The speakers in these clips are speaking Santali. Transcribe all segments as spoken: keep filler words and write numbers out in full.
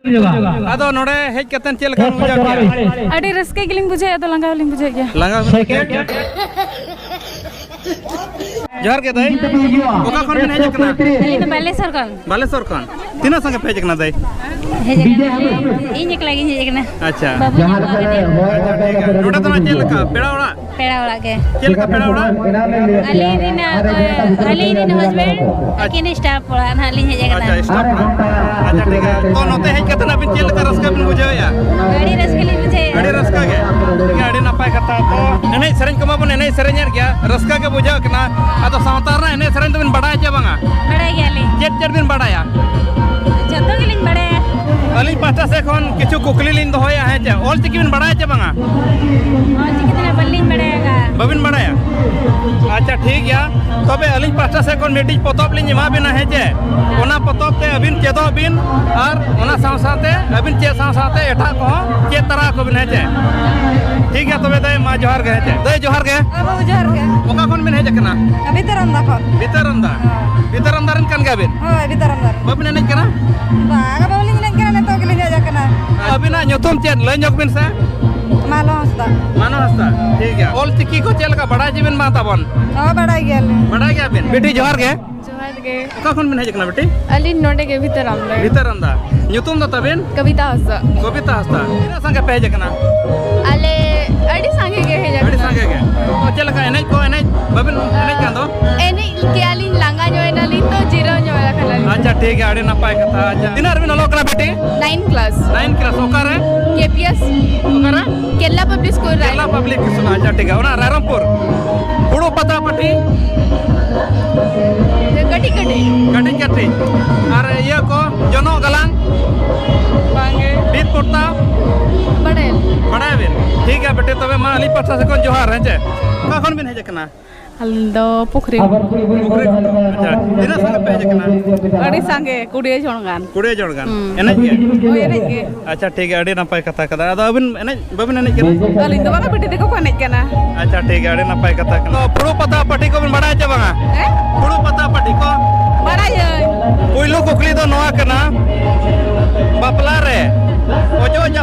ᱟᱫᱚ ᱱᱚᱰᱮ ᱦᱮᱡ ᱠᱟᱛᱮ ᱪᱮᱫ ᱞᱮᱠᱟ ᱵᱩᱡᱷᱟᱹᱣ ᱠᱮᱜᱼᱟ? ᱟᱹᱰᱤ ᱨᱟᱹᱥᱠᱟᱹ ᱜᱮᱞᱤᱧ ᱵᱩᱡᱷᱟᱹᱣᱮᱫᱼᱟ, ᱟᱫᱚ ᱞᱟᱸᱜᱟ ᱦᱚᱸᱞᱤᱧ ᱵᱩᱡᱷᱟᱹᱣᱮᱫ ᱜᱮᱭᱟ᱾ ᱞᱟᱸᱜᱟ ᱦᱚᱸᱵᱤᱱ ᱵᱩᱡᱷᱟᱹᱣᱮᱫ ᱜᱮᱭᱟ? ᱡᱚᱦᱟᱨ ᱜᱮ ᱫᱟᱹᱭ᱾ ᱚᱠᱟ ᱠᱷᱚᱱ ᱵᱤᱱ ᱦᱮᱡ ᱟᱠᱟᱱᱟ? ᱟᱹᱞᱤᱧ ᱫᱚ ᱵᱟᱞᱮᱥᱚᱨ ᱠᱷᱚᱱ᱾ ᱵᱟᱞᱮᱥᱚᱨ ᱠᱷᱚᱱ᱾ ᱛᱤᱱᱟᱹᱜ ᱥᱟᱸᱜᱮ ᱯᱮ ᱦᱮᱡ ᱟᱠᱟᱱᱟ ᱫᱟᱹᱭ? ᱦᱮᱡ ᱟᱠᱟᱱᱟ᱾ ᱤᱧ ᱮᱠᱞᱟ ᱜᱤᱧ ᱦᱮᱡ ᱟᱠᱟᱱᱟ᱾ ᱟᱪᱪᱷᱟ᱾ ᱵᱟᱹᱵᱩ ᱧᱟᱢ ᱟᱠᱟᱫᱮᱭᱟ᱾ ᱟᱪᱪᱷᱟ, ᱴᱷᱤᱠ ᱜᱮᱭᱟ᱾ ᱱᱚᱰᱮ ᱫᱚ ᱱᱟᱜ ᱪᱮᱫ ᱞᱮᱠᱟ? ᱯᱮᱲᱟ ᱚᱲᱟᱜ? ᱯᱮᱲᱟ ᱚᱲᱟᱜ ᱜᱮ᱾ ᱪᱮᱫ ᱞᱮᱠᱟ ᱯᱮᱲᱟ ᱚᱲᱟᱜ? ᱟᱹᱞᱤᱧ ᱨᱮᱱ, ᱟᱹᱞᱤᱧ ᱨᱮᱱ husband, ᱟᱪᱪᱷᱟ᱾ ᱟᱹᱠᱤᱱ staff ᱚᱲᱟᱜ ᱱᱟᱦᱟᱜ ᱞᱤᱧ ᱦᱮᱡ ᱟᱠᱟᱱᱟ᱾ ᱟᱪᱪᱷᱟ, staff ᱚᱲᱟᱜ᱾ ᱟᱪᱪᱷᱟ, ᱴᱷᱤᱠ ᱜᱮᱭᱟ᱾ ᱛᱚ, ᱱᱚᱛᱮ ᱦᱮᱡ ᱠᱟᱛᱮ ᱟᱹᱵᱤᱱ ᱪᱮᱫ ᱞᱮᱠᱟ ᱨᱟᱹᱥᱠᱟᱹ ᱵᱤᱱ ᱵᱩᱡᱷᱟᱹᱣᱮᱫᱼᱟ? ᱟᱹᱰᱤ ᱨᱟᱹᱥᱠᱟᱹ ᱞᱤᱧ ᱵᱩᱡᱷᱟᱹᱣᱮᱫᱼᱟ᱾ ᱟᱹᱰᱤ ᱨᱟᱹᱥᱠᱟᱹ ᱜᱮ? ᱴᱷᱤᱠ ᱜᱮᱭᱟ, ᱟᱹᱰᱤ ᱱᱟᱯᱟᱭ ᱠᱟᱛᱷᱟ᱾ ᱛᱚ, ᱮᱱᱮᱡ ᱥᱮᱨᱮᱧ ᱠᱚᱢᱟ ᱵᱚᱱ ᱮᱱᱮᱡ ᱥᱮᱨᱮᱧᱮᱫ ᱜᱮᱭᱟ, ᱨᱟᱹᱥᱠᱟᱹ ᱜᱮ ᱵᱩᱡᱷᱟᱹᱜ ᱠᱟᱱᱟ᱾ ᱟᱫᱚ ᱥᱟᱶᱛᱟ ᱨᱮᱱᱟᱜ ᱮᱱᱮᱡ ᱥᱮᱨᱮᱧ ᱫᱚᱵᱤᱱ ᱵᱟᱲᱟᱭᱟ ᱪᱮ ᱵᱟᱝᱟ? ᱵᱟᱲᱟᱭ ᱜᱮᱭᱟᱞᱤᱧ᱾ ᱪᱮᱫ ᱪᱮᱫ ᱵᱤᱱ ᱵᱟᱲᱟᱭᱟ? ᱡᱚᱛᱚ ᱜᱮᱞᱤᱧ ᱵᱟᱲᱟᱭᱟ᱾ ᱟᱹᱞᱤᱧ ᱯᱟᱦᱴᱟ ᱥᱮᱫ ᱠᱷᱚᱱ ᱠᱤᱪᱷᱩ ᱠᱩᱠᱞᱤ ᱞᱤᱧ ᱫᱚᱦᱚᱭᱟ, ᱦᱮᱸ ᱪᱮ? ᱚᱞ ᱪᱤᱠᱤ ᱵᱤᱱ ᱵᱟᱲᱟᱭᱟ ᱪᱮ ᱵᱟᱝᱟ? ᱚᱞ ᱪᱤᱠᱤ ᱫᱚ ᱱᱟᱜ ᱵᱟᱹᱞᱤᱧ ᱵᱟᱲᱟᱭᱟ᱾ ᱵᱟᱹᱵᱤᱱ ᱵᱟᱲᱟᱭᱟ? ᱟᱪᱪᱷᱟ, ᱴᱷᱤᱠ ᱜᱮᱭᱟ᱾ ᱛᱚᱵᱮ ᱟᱹᱞᱤᱧ ᱯᱟᱦᱴᱟ ᱥᱮᱫ ᱠᱷᱚᱱ ᱢᱤᱫᱴᱤᱡ ᱯᱚᱛᱚᱵ ᱞᱤᱧ ᱮᱢᱟ ᱵᱤᱱᱟ, ᱦᱮᱸ ᱪᱮ? ᱚᱱᱟ ᱯᱚᱛᱚᱵ ᱛᱮ ᱟᱹᱵᱤᱱ ᱪᱮᱫᱚᱜ ᱵᱤᱱ ᱟᱨ ᱚᱱᱟ ᱥᱟᱶ ᱥᱟᱶᱛᱮ ᱟᱹᱵᱤᱱ ᱪᱮᱫ ᱥᱟᱶ ᱥᱟᱶᱛᱮ ᱮᱴᱟᱜ ᱠᱚᱦᱚᱸ ᱪᱮᱫ ᱛᱟᱨᱟ ᱟᱠᱚ ᱵᱤᱱ, ᱦᱮᱸ ᱪᱮ? ᱴᱷᱤᱠ ᱜᱮᱭᱟ, ᱛᱚᱵᱮ ᱫᱟᱹᱭ, ᱢᱟ ᱡᱚᱦᱟᱨ ᱜᱮ, ᱦᱮᱸ ᱪᱮ? ᱫᱟᱹᱭ, ᱡᱚᱦᱟᱨ ᱜᱮ᱾ ᱦᱮᱸ ᱵᱟᱹᱵᱩ, ᱡᱚᱦᱟᱨ ᱜᱮ᱾ ᱚᱠᱟ ᱠᱷᱚᱱ ᱵᱤᱱ ᱦᱮᱡ ᱟᱠᱟᱱᱟ? ᱵᱷᱤᱛᱟᱹᱨ ᱟᱢᱫᱟ ᱠᱷᱚᱱ᱾ ᱵᱷᱤᱛᱟᱹᱨ ᱟᱢᱫᱟ? ᱦᱳᱭ᱾ ᱵᱷᱤᱛᱟᱹᱨ ᱟᱢᱫᱟ ᱨᱮᱱ ᱠᱟᱱ ᱜᱮᱭᱟ ᱵᱤᱱ? ᱦᱳᱭ, ᱵᱷᱤᱛᱟᱹᱨ ᱟᱢᱫᱟ ᱨᱮᱱ᱾ ᱵᱟᱹᱵᱤᱱ ᱮᱱᱮᱡ ᱠᱟᱱᱟ? ᱵᱟᱝ, ᱵᱟᱹᱞᱤᱧ ᱮᱱᱮᱡ ᱠᱟᱱᱟ, ᱱᱤᱛᱚᱜ ᱜᱮᱞᱤᱧ ᱦᱮᱡ ᱟᱠᱟᱱᱟ᱾ ᱟᱹᱵᱤᱱᱟᱜ ᱧᱩᱛᱩᱢ ᱪᱮᱫ? ᱞᱟᱹᱭ ᱧᱚᱜ ᱵᱤᱱ ᱥᱮ᱾ ᱢᱟᱞᱚ ᱦᱟᱸᱥᱫᱟ᱾ ᱢᱟᱱᱚ ᱦᱟᱸᱥᱫᱟ᱾ ᱴᱷᱤᱠ ᱜᱮᱭᱟ᱾ ᱚᱞ ᱪᱤᱠᱤ ᱠᱚ ᱪᱮᱫ ᱞᱮᱠᱟ ᱵᱟᱲᱟᱭ ᱜᱮᱵᱤᱱ ᱢᱟ ᱛᱟᱵᱚᱱ? ᱦᱚᱸ, ᱵᱟᱲᱟᱭ ᱜᱮᱭᱟᱞᱤᱧ᱾ ᱵᱟᱲᱟᱭ ᱜᱮᱭᱟᱵᱤᱱ? ᱵᱤᱴᱤ, ᱡᱚᱦᱟᱨ ᱜᱮ᱾ ᱡᱚᱦᱟᱨ ᱜᱮ᱾ ᱚᱠᱟ ᱠᱷᱚᱱ ᱵᱤᱱ ᱦᱮᱡ ᱟᱠᱟᱱᱟ, ᱵᱤᱴᱤ? ᱟᱹᱞᱤᱧ ᱱᱚᱰᱮ ᱜᱮ, ᱵᱷᱤᱛᱟᱹᱨ ᱟᱢᱫᱟ᱾ ᱵᱷᱤᱛᱟᱹᱨ ᱟᱢᱫᱟ᱾ ᱧᱩᱛᱩᱢ ᱫᱚ ᱛᱟᱵᱤᱱ? ᱠᱚᱵᱤᱛᱟ ᱦᱟᱸᱥᱫᱟ᱾ ᱠᱚᱵᱤᱛᱟ ᱦᱟᱸᱥᱫᱟ᱾ ᱛᱤᱱᱟᱹᱜ ᱥᱟᱸᱜᱮ ᱯᱮ ᱦᱮᱡ ᱟᱠᱟᱱᱟ? ᱟᱞᱮ ᱟᱹᱰᱤ ᱥᱟᱸᱜᱮ ᱜᱮ ᱦᱮᱡ ᱟᱹᱰᱤ ᱟᱠᱟᱱᱟ᱾ ᱥᱟᱸᱜᱮ ᱜᱮ᱾ ᱚ, ᱪᱮᱫ ᱞᱮᱠᱟ ᱮᱱᱮᱡ ᱠᱚ, ᱮᱱᱮᱡ ᱵᱟᱵᱤᱱ ᱮᱱᱮᱡ ᱠᱟᱱ ᱫᱚ? ᱮᱱᱮᱡ ᱠᱮᱭᱟᱞᱤᱧ, ᱞᱟᱸᱜᱟ ᱧᱚᱜ ᱮᱱᱟᱞᱤᱧ, ᱛᱚ ᱡᱤᱨᱟᱹᱣ ᱧᱚᱜ ᱟᱠᱟᱱᱟᱞᱤᱧ᱾ ᱟᱪᱪᱷᱟ, ᱴᱷᱤᱠ ᱜᱮᱭᱟ, ᱟᱹᱰᱤ ᱱᱟᱯᱟᱭ ᱠᱟᱛᱷᱟ᱾ ᱟᱪᱪᱷᱟ, ᱛᱤᱱᱟᱹᱜ ᱨᱮᱵᱤᱱ ᱚᱞᱚᱜ ᱠᱟᱱᱟ, ᱵᱤᱴᱤ? Nine class᱾ Nine class᱾ ᱚᱠᱟᱨᱮ? K P S᱾ ᱚᱠᱟᱨᱮ? ᱠᱮᱨᱞᱟ Public School ᱨᱮ᱾ ᱠᱮᱨᱞᱟ Public School, ᱟᱪᱪᱷᱟ, ᱴᱷᱤᱠ ᱜᱮᱭᱟ᱾ ᱚᱱᱟ ᱨᱟᱭᱨᱚᱝᱯᱩᱨ᱾ ᱯᱷᱩᱲᱩᱜ ᱯᱟᱛᱟ ᱯᱟᱹᱴᱤ? ᱠᱟᱹᱴᱤᱡ ᱠᱟᱹᱴᱤᱡ᱾ ᱠᱟᱹᱴᱤᱡ ᱠᱟᱹᱴᱤᱡ᱾ ᱟᱨ ᱤᱭᱟᱹ ᱠᱚ, ᱡᱚᱱᱚᱜ ᱜᱟᱞᱟᱝ? ᱵᱟᱝᱜᱮ᱾ ᱵᱷᱤᱛ ᱯᱚᱛᱟᱣ? ᱵᱟᱲᱟᱭᱟᱞᱤᱧ᱾ ᱵᱟᱲᱟᱭᱟᱵᱤᱱ? ᱴᱷᱤᱠ ᱜᱮᱭᱟ ᱵᱤᱴᱤ, ᱛᱚᱵᱮ ᱢᱟ ᱟᱹᱞᱤᱧ ᱯᱟᱦᱴᱟ ᱥᱮᱫ ᱠᱷᱚᱱ ᱡᱚᱦᱟᱨ, ᱦᱮᱸ ᱪᱮ? ᱚᱠᱟ ᱠᱷᱚᱱ ᱵᱤᱱ ᱦᱮᱡ ᱟᱠᱟᱱᱟ? ᱟᱹᱞᱤᱧ ᱫᱚ ᱯᱩᱠᱷᱨᱤ᱾ ᱯᱩᱠᱷᱨᱤ ᱜᱷᱩᱴᱩ᱾ ᱟᱪᱪᱷᱟ, ᱛᱤᱱᱟᱹᱜ ᱥᱟᱸᱜᱮ ᱯᱮ ᱦᱮᱡ ᱟᱠᱟᱱᱟ? ᱟᱹᱰᱤ ᱥᱟᱸᱜᱮ, ᱠᱩᱲᱤᱭᱟᱹ ᱡᱚᱱ ᱜᱟᱱ᱾ ᱠᱩᱲᱤᱭᱟᱹ ᱡᱚᱱ ᱜᱟᱱ᱾ ᱦᱩᱸ᱾ ᱮᱱᱮᱡ ᱜᱮ? ᱦᱳᱭ, ᱮᱱᱮᱡ ᱜᱮ᱾ ᱟᱪᱪᱷᱟ, ᱴᱷᱤᱠ ᱜᱮᱭᱟ, ᱟᱹᱰᱤ ᱱᱟᱯᱟᱭ ᱠᱟᱛᱷᱟ ᱠᱟᱱᱟ᱾ ᱟᱫᱚ ᱟᱹᱵᱤᱱ ᱮᱱᱮᱡ ᱵᱟᱹᱵᱤᱱ ᱮᱱᱮᱡ ᱠᱟᱱᱟ? ᱟᱹᱞᱤᱧ ᱫᱚ ᱵᱟᱝᱟ, ᱵᱤᱴᱤ ᱛᱟᱠᱚ ᱠᱚ ᱮᱱᱮᱡ ᱠᱟᱱᱟ᱾ ᱟᱪᱪᱷᱟ, ᱴᱷᱤᱠ ᱜᱮᱭᱟ, ᱟᱹᱰᱤ ᱱᱟᱯᱟᱭ ᱠᱟᱛᱷᱟ ᱠᱟᱱᱟ᱾ ᱛᱚ, ᱯᱷᱩᱲᱩᱜ ᱯᱟᱛᱟ ᱯᱟᱹᱴᱤ ᱠᱚᱵᱤᱱ ᱵᱟᱲᱟᱭᱟ ᱪᱮ ᱵᱟᱝᱟ? ᱦᱮᱸ? ᱯᱷᱩᱲᱩᱜ ᱯᱟᱛᱟ ᱯᱟᱹᱴᱤ ᱠᱚ? ᱵᱟᱲᱟᱭᱟᱹᱧ᱾ ᱯᱩᱭᱞᱩ ᱠᱩᱠᱞᱤ ᱫᱚ ᱱᱚᱣᱟ ᱠᱟᱱᱟ, ᱵᱟᱯᱞᱟ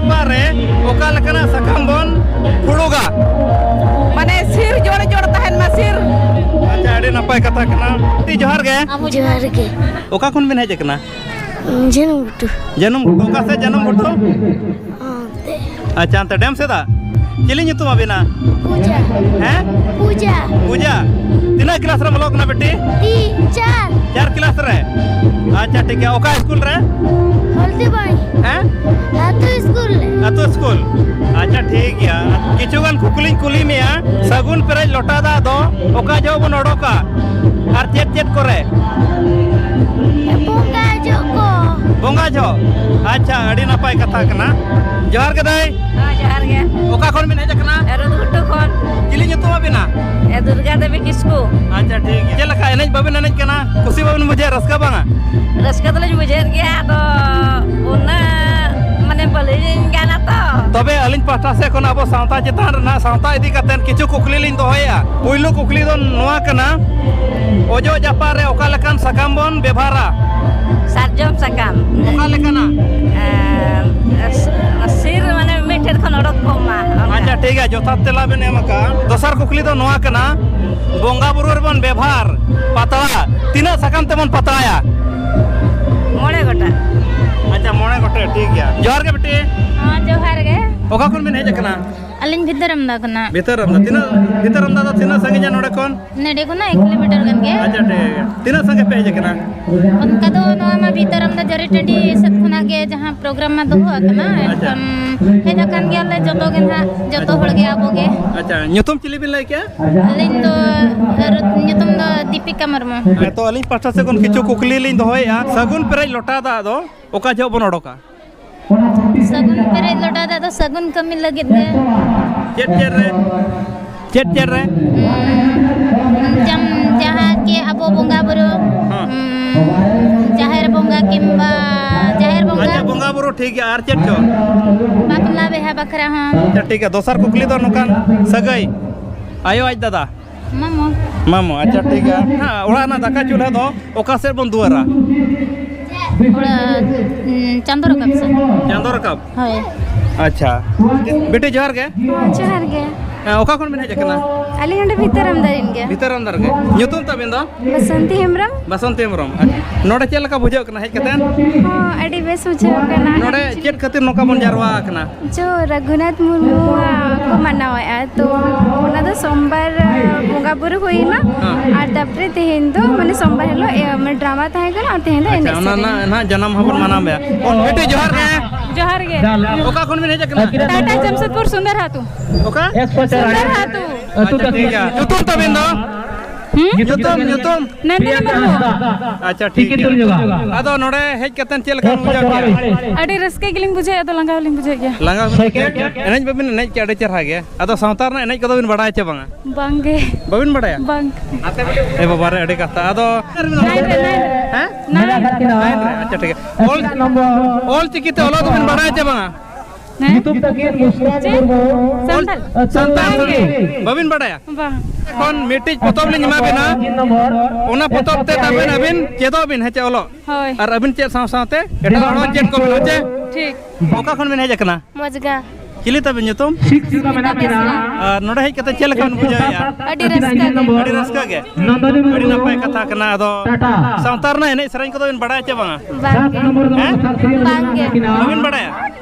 ᱚᱠᱟ ᱨᱮ ᱚᱠᱟ ᱞᱮᱠᱟᱱᱟᱜ ᱥᱟᱠᱟᱢ ᱵᱚᱱ ᱯᱷᱩᱲᱩᱜᱟ? ᱢᱟᱱᱮ ᱥᱤᱨ ᱡᱳᱲ ᱡᱳᱲ ᱛᱟᱦᱮᱱ ᱢᱟ, ᱥᱤᱨ᱾ ᱟᱪᱪᱷᱟ, ᱟᱹᱰᱤ ᱱᱟᱯᱟᱭ ᱠᱟᱛᱷᱟ ᱠᱟᱱᱟ᱾ ᱟᱹᱰᱤ ᱡᱚᱦᱟᱨ ᱜᱮ᱾ ᱡᱚᱦᱟᱨ ᱜᱮ᱾ ᱚᱠᱟ ᱠᱷᱚᱱ ᱵᱤᱱ ᱦᱮᱡ ᱟᱠᱟᱱᱟ? ᱡᱟᱹᱱᱩᱢ ᱜᱷᱩᱴᱩ᱾ ᱡᱟᱹᱱᱩᱢ ᱜᱷᱩᱴᱩ᱾ ᱚᱠᱟ ᱥᱮᱫ ᱡᱟᱹᱱᱩᱢ ᱜᱷᱩᱴᱩ? ᱚᱱᱛᱮ᱾ ᱟᱪᱪᱷᱟ, ᱚᱱᱛᱮ ᱰᱮᱢ ᱥᱮᱫᱟᱜ? ᱪᱤᱞᱤ ᱧᱩᱛᱩᱢ ᱟᱹᱵᱤᱱᱟ? ᱯᱩᱡᱟ᱾ ᱦᱮᱸ? ᱯᱩᱡᱟ᱾ ᱯᱩᱡᱟ᱾ ᱛᱤᱱᱟᱹᱜ ᱠᱞᱟᱥ ᱨᱮᱢ ᱚᱞᱚᱜ ᱠᱟᱱᱟ ᱵᱤᱴᱤ? ᱛᱤᱱ, ᱪᱟᱨ᱾ ᱪᱟᱨ ᱠᱞᱟᱥ ᱨᱮ? ᱟᱪᱪᱷᱟ, ᱴᱷᱤᱠ ᱜᱮᱭᱟ᱾ ᱚᱠᱟ ᱥᱠᱩᱞ ᱨᱮ? ᱦᱚᱞᱫᱤᱵᱟᱲᱤ᱾ ᱦᱮᱸ? ᱟᱹᱛᱩ ᱥᱠᱩᱞ ᱨᱮ᱾ ᱟᱹᱛᱩ ᱥᱠᱩᱞ᱾ ᱟᱪᱪᱷᱟ, ᱴᱷᱤᱠ ᱜᱮᱭᱟ᱾ ᱠᱤᱪᱷᱩ ᱜᱟᱱ ᱠᱩᱠᱞᱤᱧ ᱠᱩᱞᱤ ᱢᱮᱭᱟ, ᱥᱟᱹᱜᱩᱱ ᱯᱮᱨᱮᱡ ᱞᱚᱴᱟ ᱫᱟᱜ ᱫᱚ ᱚᱠᱟ ᱡᱚᱦᱚᱜ ᱵᱚᱱ ᱚᱰᱚᱠᱟ? ᱟᱨ ᱪᱮᱫ ᱪᱮᱫ ᱠᱚᱨᱮ? ᱵᱚᱸᱜᱟ ᱡᱚᱦᱚᱜ ᱠᱚ᱾ ᱵᱚᱸᱜᱟ ᱡᱚᱦᱚᱜ? ᱟᱪᱪᱷᱟ, ᱟᱹᱰᱤ ᱱᱟᱯᱟᱭ ᱠᱟᱛᱷᱟ ᱠᱟᱱᱟ᱾ ᱡᱚᱦᱟᱨ ᱜᱮ ᱫᱟᱹᱭ᱾ ᱦᱮᱸ, ᱡᱚᱦᱟᱨ ᱜᱮ᱾ ᱚᱠᱟ ᱠᱷᱚᱱ ᱵᱤᱱ ᱦᱮᱡ ᱟᱠᱟᱱᱟ? ᱨᱩᱫᱷᱩᱜᱷᱩᱴᱩ ᱠᱷᱚᱱ᱾ ᱪᱤᱞᱤ ᱧᱩᱛᱩᱢ ᱟᱹᱵᱤᱱᱟ? ᱮ, ᱫᱩᱨᱜᱟ ᱫᱮᱵᱤ ᱠᱤᱥᱠᱩ᱾ ᱟᱪᱪᱷᱟ, ᱴᱷᱤᱠ ᱜᱮᱭᱟ᱾ ᱪᱮᱫ ᱞᱮᱠᱟ, ᱮᱱᱮᱡ ᱵᱟᱵᱤᱱ ᱮᱱᱮᱡ ᱠᱟᱱᱟ? ᱠᱩᱥᱤ ᱵᱟᱵᱤᱱ ᱵᱩᱡᱷᱟᱹᱣ, ᱨᱟᱹᱥᱠᱟᱹ ᱵᱟᱝᱟ? ᱨᱟᱹᱥᱠᱟᱹ ᱫᱚᱞᱤᱧ ᱵᱩᱡᱷᱟᱹᱣᱮᱫ ᱜᱮᱭᱟ, ᱟᱫᱚ ᱩᱱᱟᱹᱜ ᱢᱟᱱᱮ ᱵᱟᱹᱞᱤᱧ ᱜᱟᱱᱟ ᱛᱚ᱾ ᱛᱚᱵᱮ ᱟᱹᱞᱤᱧ ᱯᱟᱦᱴᱟ ᱥᱮᱫ ᱠᱷᱚᱱ ᱟᱵᱚ ᱥᱟᱶᱛᱟ ᱪᱮᱛᱟᱱ ᱨᱮᱱᱟᱜ, ᱥᱟᱶᱛᱟ ᱤᱫᱤ ᱠᱟᱛᱮ ᱠᱤᱪᱷᱩ ᱠᱩᱠᱞᱤ ᱞᱤᱧ ᱫᱚᱦᱚᱭᱮᱫᱼᱟ᱾ ᱯᱩᱭᱞᱩ ᱠᱩᱠᱞᱤ ᱫᱚ ᱱᱚᱣᱟ ᱠᱟᱱᱟ, ᱚᱡᱚᱜ ᱡᱟᱯᱟᱜ ᱨᱮ ᱚᱠᱟ ᱞᱮᱠᱟᱱ ᱥᱟᱠᱟᱢ ᱵᱚᱱ ᱵᱮᱵᱷᱟᱨᱟ? ᱥᱟᱨᱡᱚᱢ ᱥᱟᱠᱟᱢ᱾ ᱚᱠᱟ ᱞᱮᱠᱟᱱᱟᱜ? ᱮᱸ, ᱥᱤᱨ ᱢᱟᱱᱮ ᱢᱤᱫ ᱴᱷᱮᱱ ᱠᱷᱚᱱ ᱚᱰᱚᱠ ᱠᱚᱜ ᱢᱟ, ᱚᱱᱠᱟ᱾ ᱟᱪᱪᱷᱟ, ᱴᱷᱤᱠ ᱜᱮᱭᱟ, ᱡᱚᱛᱷᱟᱛ ᱛᱮᱞᱟ ᱵᱮᱱ ᱮᱢ ᱟᱠᱟᱫᱼᱟ᱾ ᱫᱚᱥᱟᱨ ᱠᱩᱠᱞᱤ ᱫᱚ ᱱᱚᱣᱟ ᱠᱟᱱᱟ, ᱵᱚᱸᱜᱟ ᱵᱩᱨᱩ ᱨᱮᱵᱚᱱ ᱵᱮᱵᱷᱟᱨ ᱯᱟᱛᱲᱟ, ᱛᱤᱱᱟᱹᱜ ᱥᱟᱠᱟᱢ ᱛᱮᱵᱚᱱ ᱯᱟᱛᱲᱟᱭᱟ? ᱢᱚᱬᱮ ᱜᱚᱴᱟᱝ᱾ ᱟᱪᱪᱷᱟ, ᱢᱚᱬᱮ ᱜᱚᱴᱮᱡ, ᱴᱷᱤᱠ ᱜᱮᱭᱟ᱾ ᱡᱚᱦᱟᱨ ᱜᱮ ᱵᱤᱴᱤ᱾ ᱦᱮᱸ, ᱡᱚᱦᱟᱨ ᱜᱮ᱾ ᱚᱠᱟ ᱠᱷᱚᱱ ᱵᱮᱱ ᱦᱮᱡ ᱟᱠᱟᱱᱟ? ᱟᱹᱞᱤᱧ ᱵᱷᱤᱛᱟᱹᱨ ᱟᱢᱫᱟ ᱠᱷᱚᱱᱟᱜ᱾ ᱵᱷᱤᱛᱟᱹᱨ ᱟᱢᱫᱟ᱾ ᱛᱤᱱᱟᱹᱜ, ᱵᱷᱤᱛᱟᱹᱨ ᱟᱢᱫᱟ ᱫᱚ ᱛᱤᱱᱟᱹᱜ ᱥᱟᱺᱜᱤᱧᱟ ᱱᱚᱰᱮ ᱠᱷᱚᱱ? ᱱᱚᱰᱮ ᱠᱷᱚᱱᱟᱜ ᱮᱠ ᱠᱤᱞᱳᱢᱤᱴᱟᱨ ᱜᱟᱱ ᱜᱮ᱾ ᱟᱪᱪᱷᱟ, ᱴᱷᱤᱠ ᱜᱮᱭᱟ᱾ ᱛᱤᱱᱟᱹᱜ ᱥᱟᱸᱜᱮ ᱯᱮ ᱦᱮᱡ ᱟᱠᱟᱱᱟ? ᱚᱱᱠᱟ ᱫᱚ ᱱᱚᱣᱟ ᱢᱟ ᱵᱷᱤᱛᱟᱹᱨ ᱟᱢᱫᱟ ᱡᱟᱹᱨᱤ ᱴᱟᱺᱰᱤ ᱥᱮᱫ ᱠᱷᱚᱱᱟᱜ ᱜᱮ ᱡᱟᱦᱟᱸ ᱯᱨᱳᱜᱨᱟᱢ ᱢᱟ ᱫᱚᱦᱚ ᱟᱠᱟᱱᱟ, ᱟᱪᱪᱷᱟ᱾ ᱮᱱᱠᱷᱟᱱ ᱦᱮᱡ ᱟᱠᱟᱱ ᱜᱮᱭᱟᱞᱮ ᱡᱚᱛᱚ ᱜᱮ ᱱᱟᱦᱟᱜ, ᱡᱚᱛᱚ ᱦᱚᱲ ᱜᱮ ᱟᱵᱚ ᱜᱮ᱾ ᱟᱪᱪᱷᱟ, ᱧᱩᱛᱩᱢ ᱪᱤᱞᱤ ᱵᱤᱱ ᱞᱟᱹᱭ ᱠᱮᱜᱼᱟ? ᱟᱹᱞᱤᱧ ᱫᱚ, ᱧᱩᱛᱩᱢ ᱫᱚ ᱫᱤᱯᱤᱠᱟ ᱢᱩᱨᱢᱩ᱾ ᱦᱮᱸ, ᱛᱚ ᱟᱹᱞᱤᱧ ᱯᱟᱦᱴᱟ ᱥᱮᱫ ᱠᱷᱚᱱ ᱠᱤᱪᱷᱩ ᱠᱩᱠᱞᱤ ᱞᱤᱧ ᱫᱚᱦᱚᱭᱮᱫᱼᱟ᱾ ᱥᱟᱹᱜᱩᱱ ᱯᱮᱨᱮᱡ ᱞᱚᱴᱟ ᱫᱟᱜ ᱫᱚ ᱚᱠᱟ ᱡᱚᱦᱚᱜ ᱵᱚᱱ ᱚᱰᱚᱠᱟ? ᱥᱟᱹᱜᱩᱱ ᱯᱮᱨᱮᱡ ᱞᱚᱴᱟ ᱫᱟᱜ ᱫᱚ ᱥᱟᱹᱜᱩᱱ ᱠᱟᱹᱢᱤ ᱞᱟᱹᱜᱤᱫ ᱜᱮ᱾ ᱪᱮᱫ ᱪᱮᱫ ᱨᱮ? ᱪᱮᱫ ᱪᱮᱫ ᱨᱮ? ᱩᱸ, ᱡᱟᱢ-, ᱡᱟᱦᱟᱸ ᱠᱤ ᱟᱵᱚ ᱵᱚᱸᱜᱟ ᱵᱩᱨᱩ, ᱦᱮᱸ᱾ ᱩᱸ, ᱡᱟᱦᱮᱨ ᱵᱚᱸᱜᱟ ᱠᱤᱢᱵᱟ ᱡᱟᱦᱮᱨ ᱵᱚᱸᱜᱟ᱾ ᱟᱪᱪᱷᱟ, ᱵᱚᱸᱜᱟ ᱵᱩᱨᱩ ᱴᱷᱤᱠ ᱜᱮᱭᱟ, ᱟᱨ ᱪᱮᱫ ᱪᱚ? ᱵᱟᱯᱞᱟ ᱵᱤᱦᱟ ᱵᱟᱠᱷᱨᱟ ᱦᱚᱸ᱾ ᱟᱪᱪᱷᱟ, ᱴᱷᱤᱠ ᱜᱮᱭᱟ᱾ ᱫᱚᱥᱟᱨ ᱠᱩᱠᱞᱤ ᱫᱚ ᱱᱚᱝᱠᱟᱱ, ᱥᱟᱹᱜᱟᱹᱭ, ᱟᱭᱳ ᱟᱡ ᱫᱟᱫᱟ? ᱢᱟᱢᱚ᱾ ᱢᱟᱢᱚ, ᱟᱪᱪᱷᱟ, ᱴᱷᱤᱠ ᱜᱮᱭᱟ᱾ ᱦᱮᱸ, ᱚᱲᱟᱜ ᱨᱮᱱᱟᱜ ᱫᱟᱠᱟ ᱪᱩᱞᱦᱟᱹ ᱫᱚ ᱚᱠᱟ ᱥᱮᱫ ᱵᱚᱱ ᱫᱩᱣᱟᱹᱨᱟ? ᱚᱲᱟᱜ, ᱩᱸ, ᱪᱟᱸᱫᱚ ᱨᱟᱠᱟᱵ ᱥᱮᱫ᱾ ᱪᱟᱸᱫᱚ ᱨᱟᱠᱟᱵ? ᱦᱳᱭ᱾ ᱟᱪᱪᱷᱟ, ᱵᱤᱴᱤ ᱡᱚᱦᱟᱨ ᱜᱮ᱾ ᱦᱚᱸ, ᱡᱚᱦᱟᱨ ᱜᱮ᱾ ᱦᱮᱸ, ᱚᱠᱟ ᱠᱷᱚᱱ ᱵᱤᱱ ᱦᱮᱡ ᱟᱠᱟᱱᱟ? ᱟᱹᱞᱤᱧ ᱱᱚᱰᱮ ᱵᱷᱤᱛᱟᱹᱨ ᱟᱢᱫᱟ ᱨᱮᱱ ᱜᱮ᱾ ᱵᱷᱤᱛᱟᱹᱨ ᱟᱢᱫᱟ ᱨᱮᱜᱮ᱾ ᱧᱩᱛᱩᱢ ᱛᱟᱵᱤᱱ ᱫᱚ? ᱵᱟᱥᱚᱱᱛᱤ ᱦᱮᱢᱵᱨᱚᱢ᱾ ᱵᱟᱥᱚᱱᱛᱤ ᱦᱮᱢᱵᱨᱚᱢ᱾ ᱱᱚᱰᱮ ᱪᱮᱫ ᱞᱮᱠᱟ ᱵᱩᱡᱷᱟᱹᱜ ᱠᱟᱱᱟ ᱦᱮᱡ ᱠᱟᱛᱮ? ᱦᱚᱸ, ᱟᱹᱰᱤ ᱵᱮᱥ ᱵᱩᱡᱷᱟᱹᱣ ᱠᱟᱱᱟ᱾ ᱱᱚᱰᱮ ᱪᱮᱫ ᱠᱷᱟᱹᱛᱤᱨ ᱱᱚᱝᱠᱟ ᱵᱚᱱ ᱡᱟᱨᱣᱟ ᱟᱠᱟᱱᱟ? ᱡᱚ ᱨᱟᱹᱜᱷᱩᱱᱟᱛᱷ ᱢᱩᱨᱢᱩᱣᱟᱜ ᱠᱚ ᱢᱟᱱᱟᱣᱮᱫᱼᱟ, ᱛᱚ ᱚᱱᱟ ᱫᱚ ᱥᱳᱢᱵᱟᱨ ᱵᱚᱸᱜᱟ ᱵᱩᱨᱩ ᱦᱩᱭᱱᱟ᱾ ᱦᱮᱸ᱾ ᱟᱨ ᱛᱟᱨᱯᱚᱨᱮ ᱛᱮᱦᱮᱧ ᱫᱚ ᱢᱟᱱᱮ ᱥᱳᱢᱵᱟᱨ ᱦᱤᱞᱳᱜ ᱮ, ᱢᱟᱱᱮ ᱰᱨᱟᱢᱟ ᱛᱟᱦᱮᱸ ᱠᱟᱱᱟ ᱟᱨ ᱛᱮᱦᱮᱧ ᱫᱚ ᱟᱪᱪᱷᱟ, ᱮᱱᱮᱡ ᱚᱱᱟ ᱥᱮᱨᱮᱧ᱾ ᱨᱮᱱᱟᱜ ᱱᱟᱦᱟᱜ ᱡᱟᱱᱟᱢ ᱢᱟᱦᱟ ᱵᱚᱱ ᱢᱟᱱᱟᱣ ᱢᱮᱭᱟ᱾ ᱚ, ᱵᱤᱴᱤ ᱡᱚᱦᱟᱨ ᱜᱮ᱾ ᱡᱚᱦᱟᱨ ᱜᱮ᱾ ᱚᱠᱟ ᱠᱷᱚᱱ ᱵᱤᱱ ᱦᱮᱡ ᱟᱠᱟᱱᱟ? ᱴᱟᱴᱟ ᱡᱟᱢᱥᱮᱫᱽᱯᱩᱨ ᱥᱩᱱᱫᱚᱨ ᱦᱟᱛᱩ᱾ ᱚᱠᱟ? ᱥᱩᱱᱫᱚᱨ ᱦᱟᱛᱩ᱾ ᱟᱪᱪᱷᱟ, ᱴᱷᱤᱠ ᱜᱮᱭᱟ᱾ ᱧᱩᱛᱩᱢ ᱛᱟᱵᱤᱱ ᱫᱚ? ᱦᱩᱸ? ᱧᱩᱛᱩᱢ, ᱧᱩᱛᱩᱢ? ᱱᱚᱱᱫᱤᱱᱤ ᱢᱩᱨᱢᱩ᱾ ᱟᱪᱪᱷᱟ, ᱴᱷᱤᱠ ᱜᱮᱭᱟ᱾ ᱟᱫᱚ ᱱᱚᱰᱮ ᱦᱮᱡ ᱠᱟᱛᱮ ᱪᱮᱫ ᱞᱮᱠᱟ ᱵᱤᱱ ᱵᱩᱡᱷᱟᱹᱣ ᱠᱮᱜᱼᱟ? ᱟᱹᱰᱤ ᱨᱟᱹᱥᱠᱟᱹ ᱜᱮᱞᱤᱧ ᱵᱩᱡᱷᱟᱹᱣᱮᱫᱼᱟ, ᱟᱫᱚ ᱞᱟᱸᱜᱟ ᱦᱚᱸᱞᱤᱧ ᱵᱩᱡᱷᱟᱹᱣᱮᱫ ᱜᱮᱭᱟ᱾ ᱞᱟᱸᱜᱟ ᱦᱚᱸᱵᱤᱱ ᱵᱩᱡᱷᱟᱹᱣᱮᱫ ᱜᱮᱭᱟ? ᱮᱱᱮᱡ ᱵᱟᱵᱤᱱ ᱮᱱᱮᱡ ᱠᱮᱜᱼᱟ, ᱟᱹᱰᱤ ᱪᱮᱦᱨᱟ ᱜᱮ᱾ ᱟᱫᱚ ᱥᱟᱶᱛᱟ ᱨᱮᱱᱟᱜ ᱮᱱᱮᱡ ᱠᱚᱫᱚ ᱵᱤᱱ ᱵᱟᱲᱟᱭᱟ ᱪᱮ ᱵᱟᱝᱟ? ᱵᱟᱝ ᱜᱮ᱾ ᱵᱟᱹᱵᱤᱱ ᱵᱟᱲᱟᱭᱟ? ᱵᱟᱝ᱾ ᱮ ᱵᱟᱵᱟ ᱨᱮ, ᱟᱹᱰᱤ ᱠᱟᱛᱷᱟ᱾ ᱟᱫᱚ ᱱᱟᱭᱤᱱ ᱨᱮ, ᱱᱟᱭᱤᱱ ᱨᱮ᱾ ᱦᱮᱸ? ᱱᱟᱭᱤᱱ ᱨᱮ᱾ ᱱᱟᱭᱤᱱ ᱨᱮ, ᱟᱪᱪᱷᱟ, ᱴᱷᱤᱠ ᱜᱮᱭᱟ᱾ ᱚᱞ, ᱚᱞ ᱪᱤᱠᱤ ᱛᱮ ᱚᱞᱚᱜ ᱫᱚᱵᱤᱱ ᱵᱟᱲᱟᱭᱟ ᱪᱮ ᱵᱟᱝᱟ? ᱦᱮᱸ? ᱪᱮᱫ? ᱚᱞ ᱥᱟᱱᱛᱟᱲ? ᱥᱟᱱᱛᱟᱲ ᱵᱟᱝ ᱜᱮ᱾ ᱵᱟᱹᱵᱤᱱ ᱵᱟᱲᱟᱭᱟ? ᱵᱟᱝ᱾ ᱮᱠᱷᱚᱱ ᱢᱤᱫᱴᱤᱡ ᱯᱚᱛᱚᱵ ᱞᱤᱧ ᱮᱢᱟ ᱵᱤᱱᱟ, ᱚᱱᱟ ᱯᱚᱛᱚᱵ ᱛᱮ ᱛᱟᱵᱮᱱ ᱟᱹᱵᱤᱱ ᱪᱮᱫᱚᱜ ᱵᱤᱱ, ᱦᱮᱸ ᱪᱮ, ᱚᱞᱚᱜ? ᱦᱳᱭ᱾ ᱟᱨ ᱟᱹᱵᱤᱱ ᱪᱮᱫ ᱥᱟᱶ ᱥᱟᱶᱛᱮ ᱮᱴᱟᱜ ᱦᱚᱲ ᱦᱚᱸ ᱪᱮᱫ ᱠᱚ ᱵᱤᱱ, ᱦᱮᱸ ᱪᱮ? ᱴᱷᱤᱠ᱾ ᱚᱠᱟ ᱠᱷᱚᱱ ᱵᱤᱱ ᱦᱮᱡ ᱟᱠᱟᱱᱟ? ᱢᱚᱡᱽᱜᱟ᱾ ᱪᱤᱞᱤ ᱛᱟᱵᱤᱱ ᱧᱩᱛᱩᱢ? ᱥᱤᱠᱥ ᱨᱮ ᱢᱮᱱᱟᱜ ᱵᱤᱱᱟ᱾ ᱟᱨ ᱱᱚᱰᱮ ᱦᱮᱡ ᱠᱟᱛᱮ ᱪᱮᱫ ᱞᱮᱠᱟ ᱵᱤᱱ ᱵᱩᱡᱷᱟᱹᱣᱮᱫᱼᱟ? ᱟᱹᱰᱤ ᱨᱟᱹᱥᱠᱟᱹ ᱜᱮ᱾ ᱟᱹᱰᱤ ᱨᱟᱹᱥᱠᱟᱹ ᱜᱮ? ᱱᱚᱱᱫᱚᱱᱤ ᱟᱹᱰᱤ ᱢᱩᱨᱢᱩ᱾ ᱱᱟᱯᱟᱭ ᱠᱟᱛᱷᱟ ᱠᱟᱱᱟ᱾ ᱟᱫᱚ ᱴᱟᱴᱟ᱾ ᱥᱟᱶᱛᱟ ᱨᱮᱱᱟᱜ ᱮᱱᱮᱡ ᱥᱮᱨᱮᱧ ᱠᱚᱫᱚ ᱵᱤᱱ ᱵᱟᱲᱟᱭᱟ ᱪᱮ ᱵᱟᱝᱟ? ᱵᱟᱝ ᱜᱮ᱾ ᱦᱮᱸ? ᱵᱟᱝ ᱜᱮ᱾ ᱵᱟᱹᱵᱤᱱ ᱵᱟᱲᱟᱭᱟ?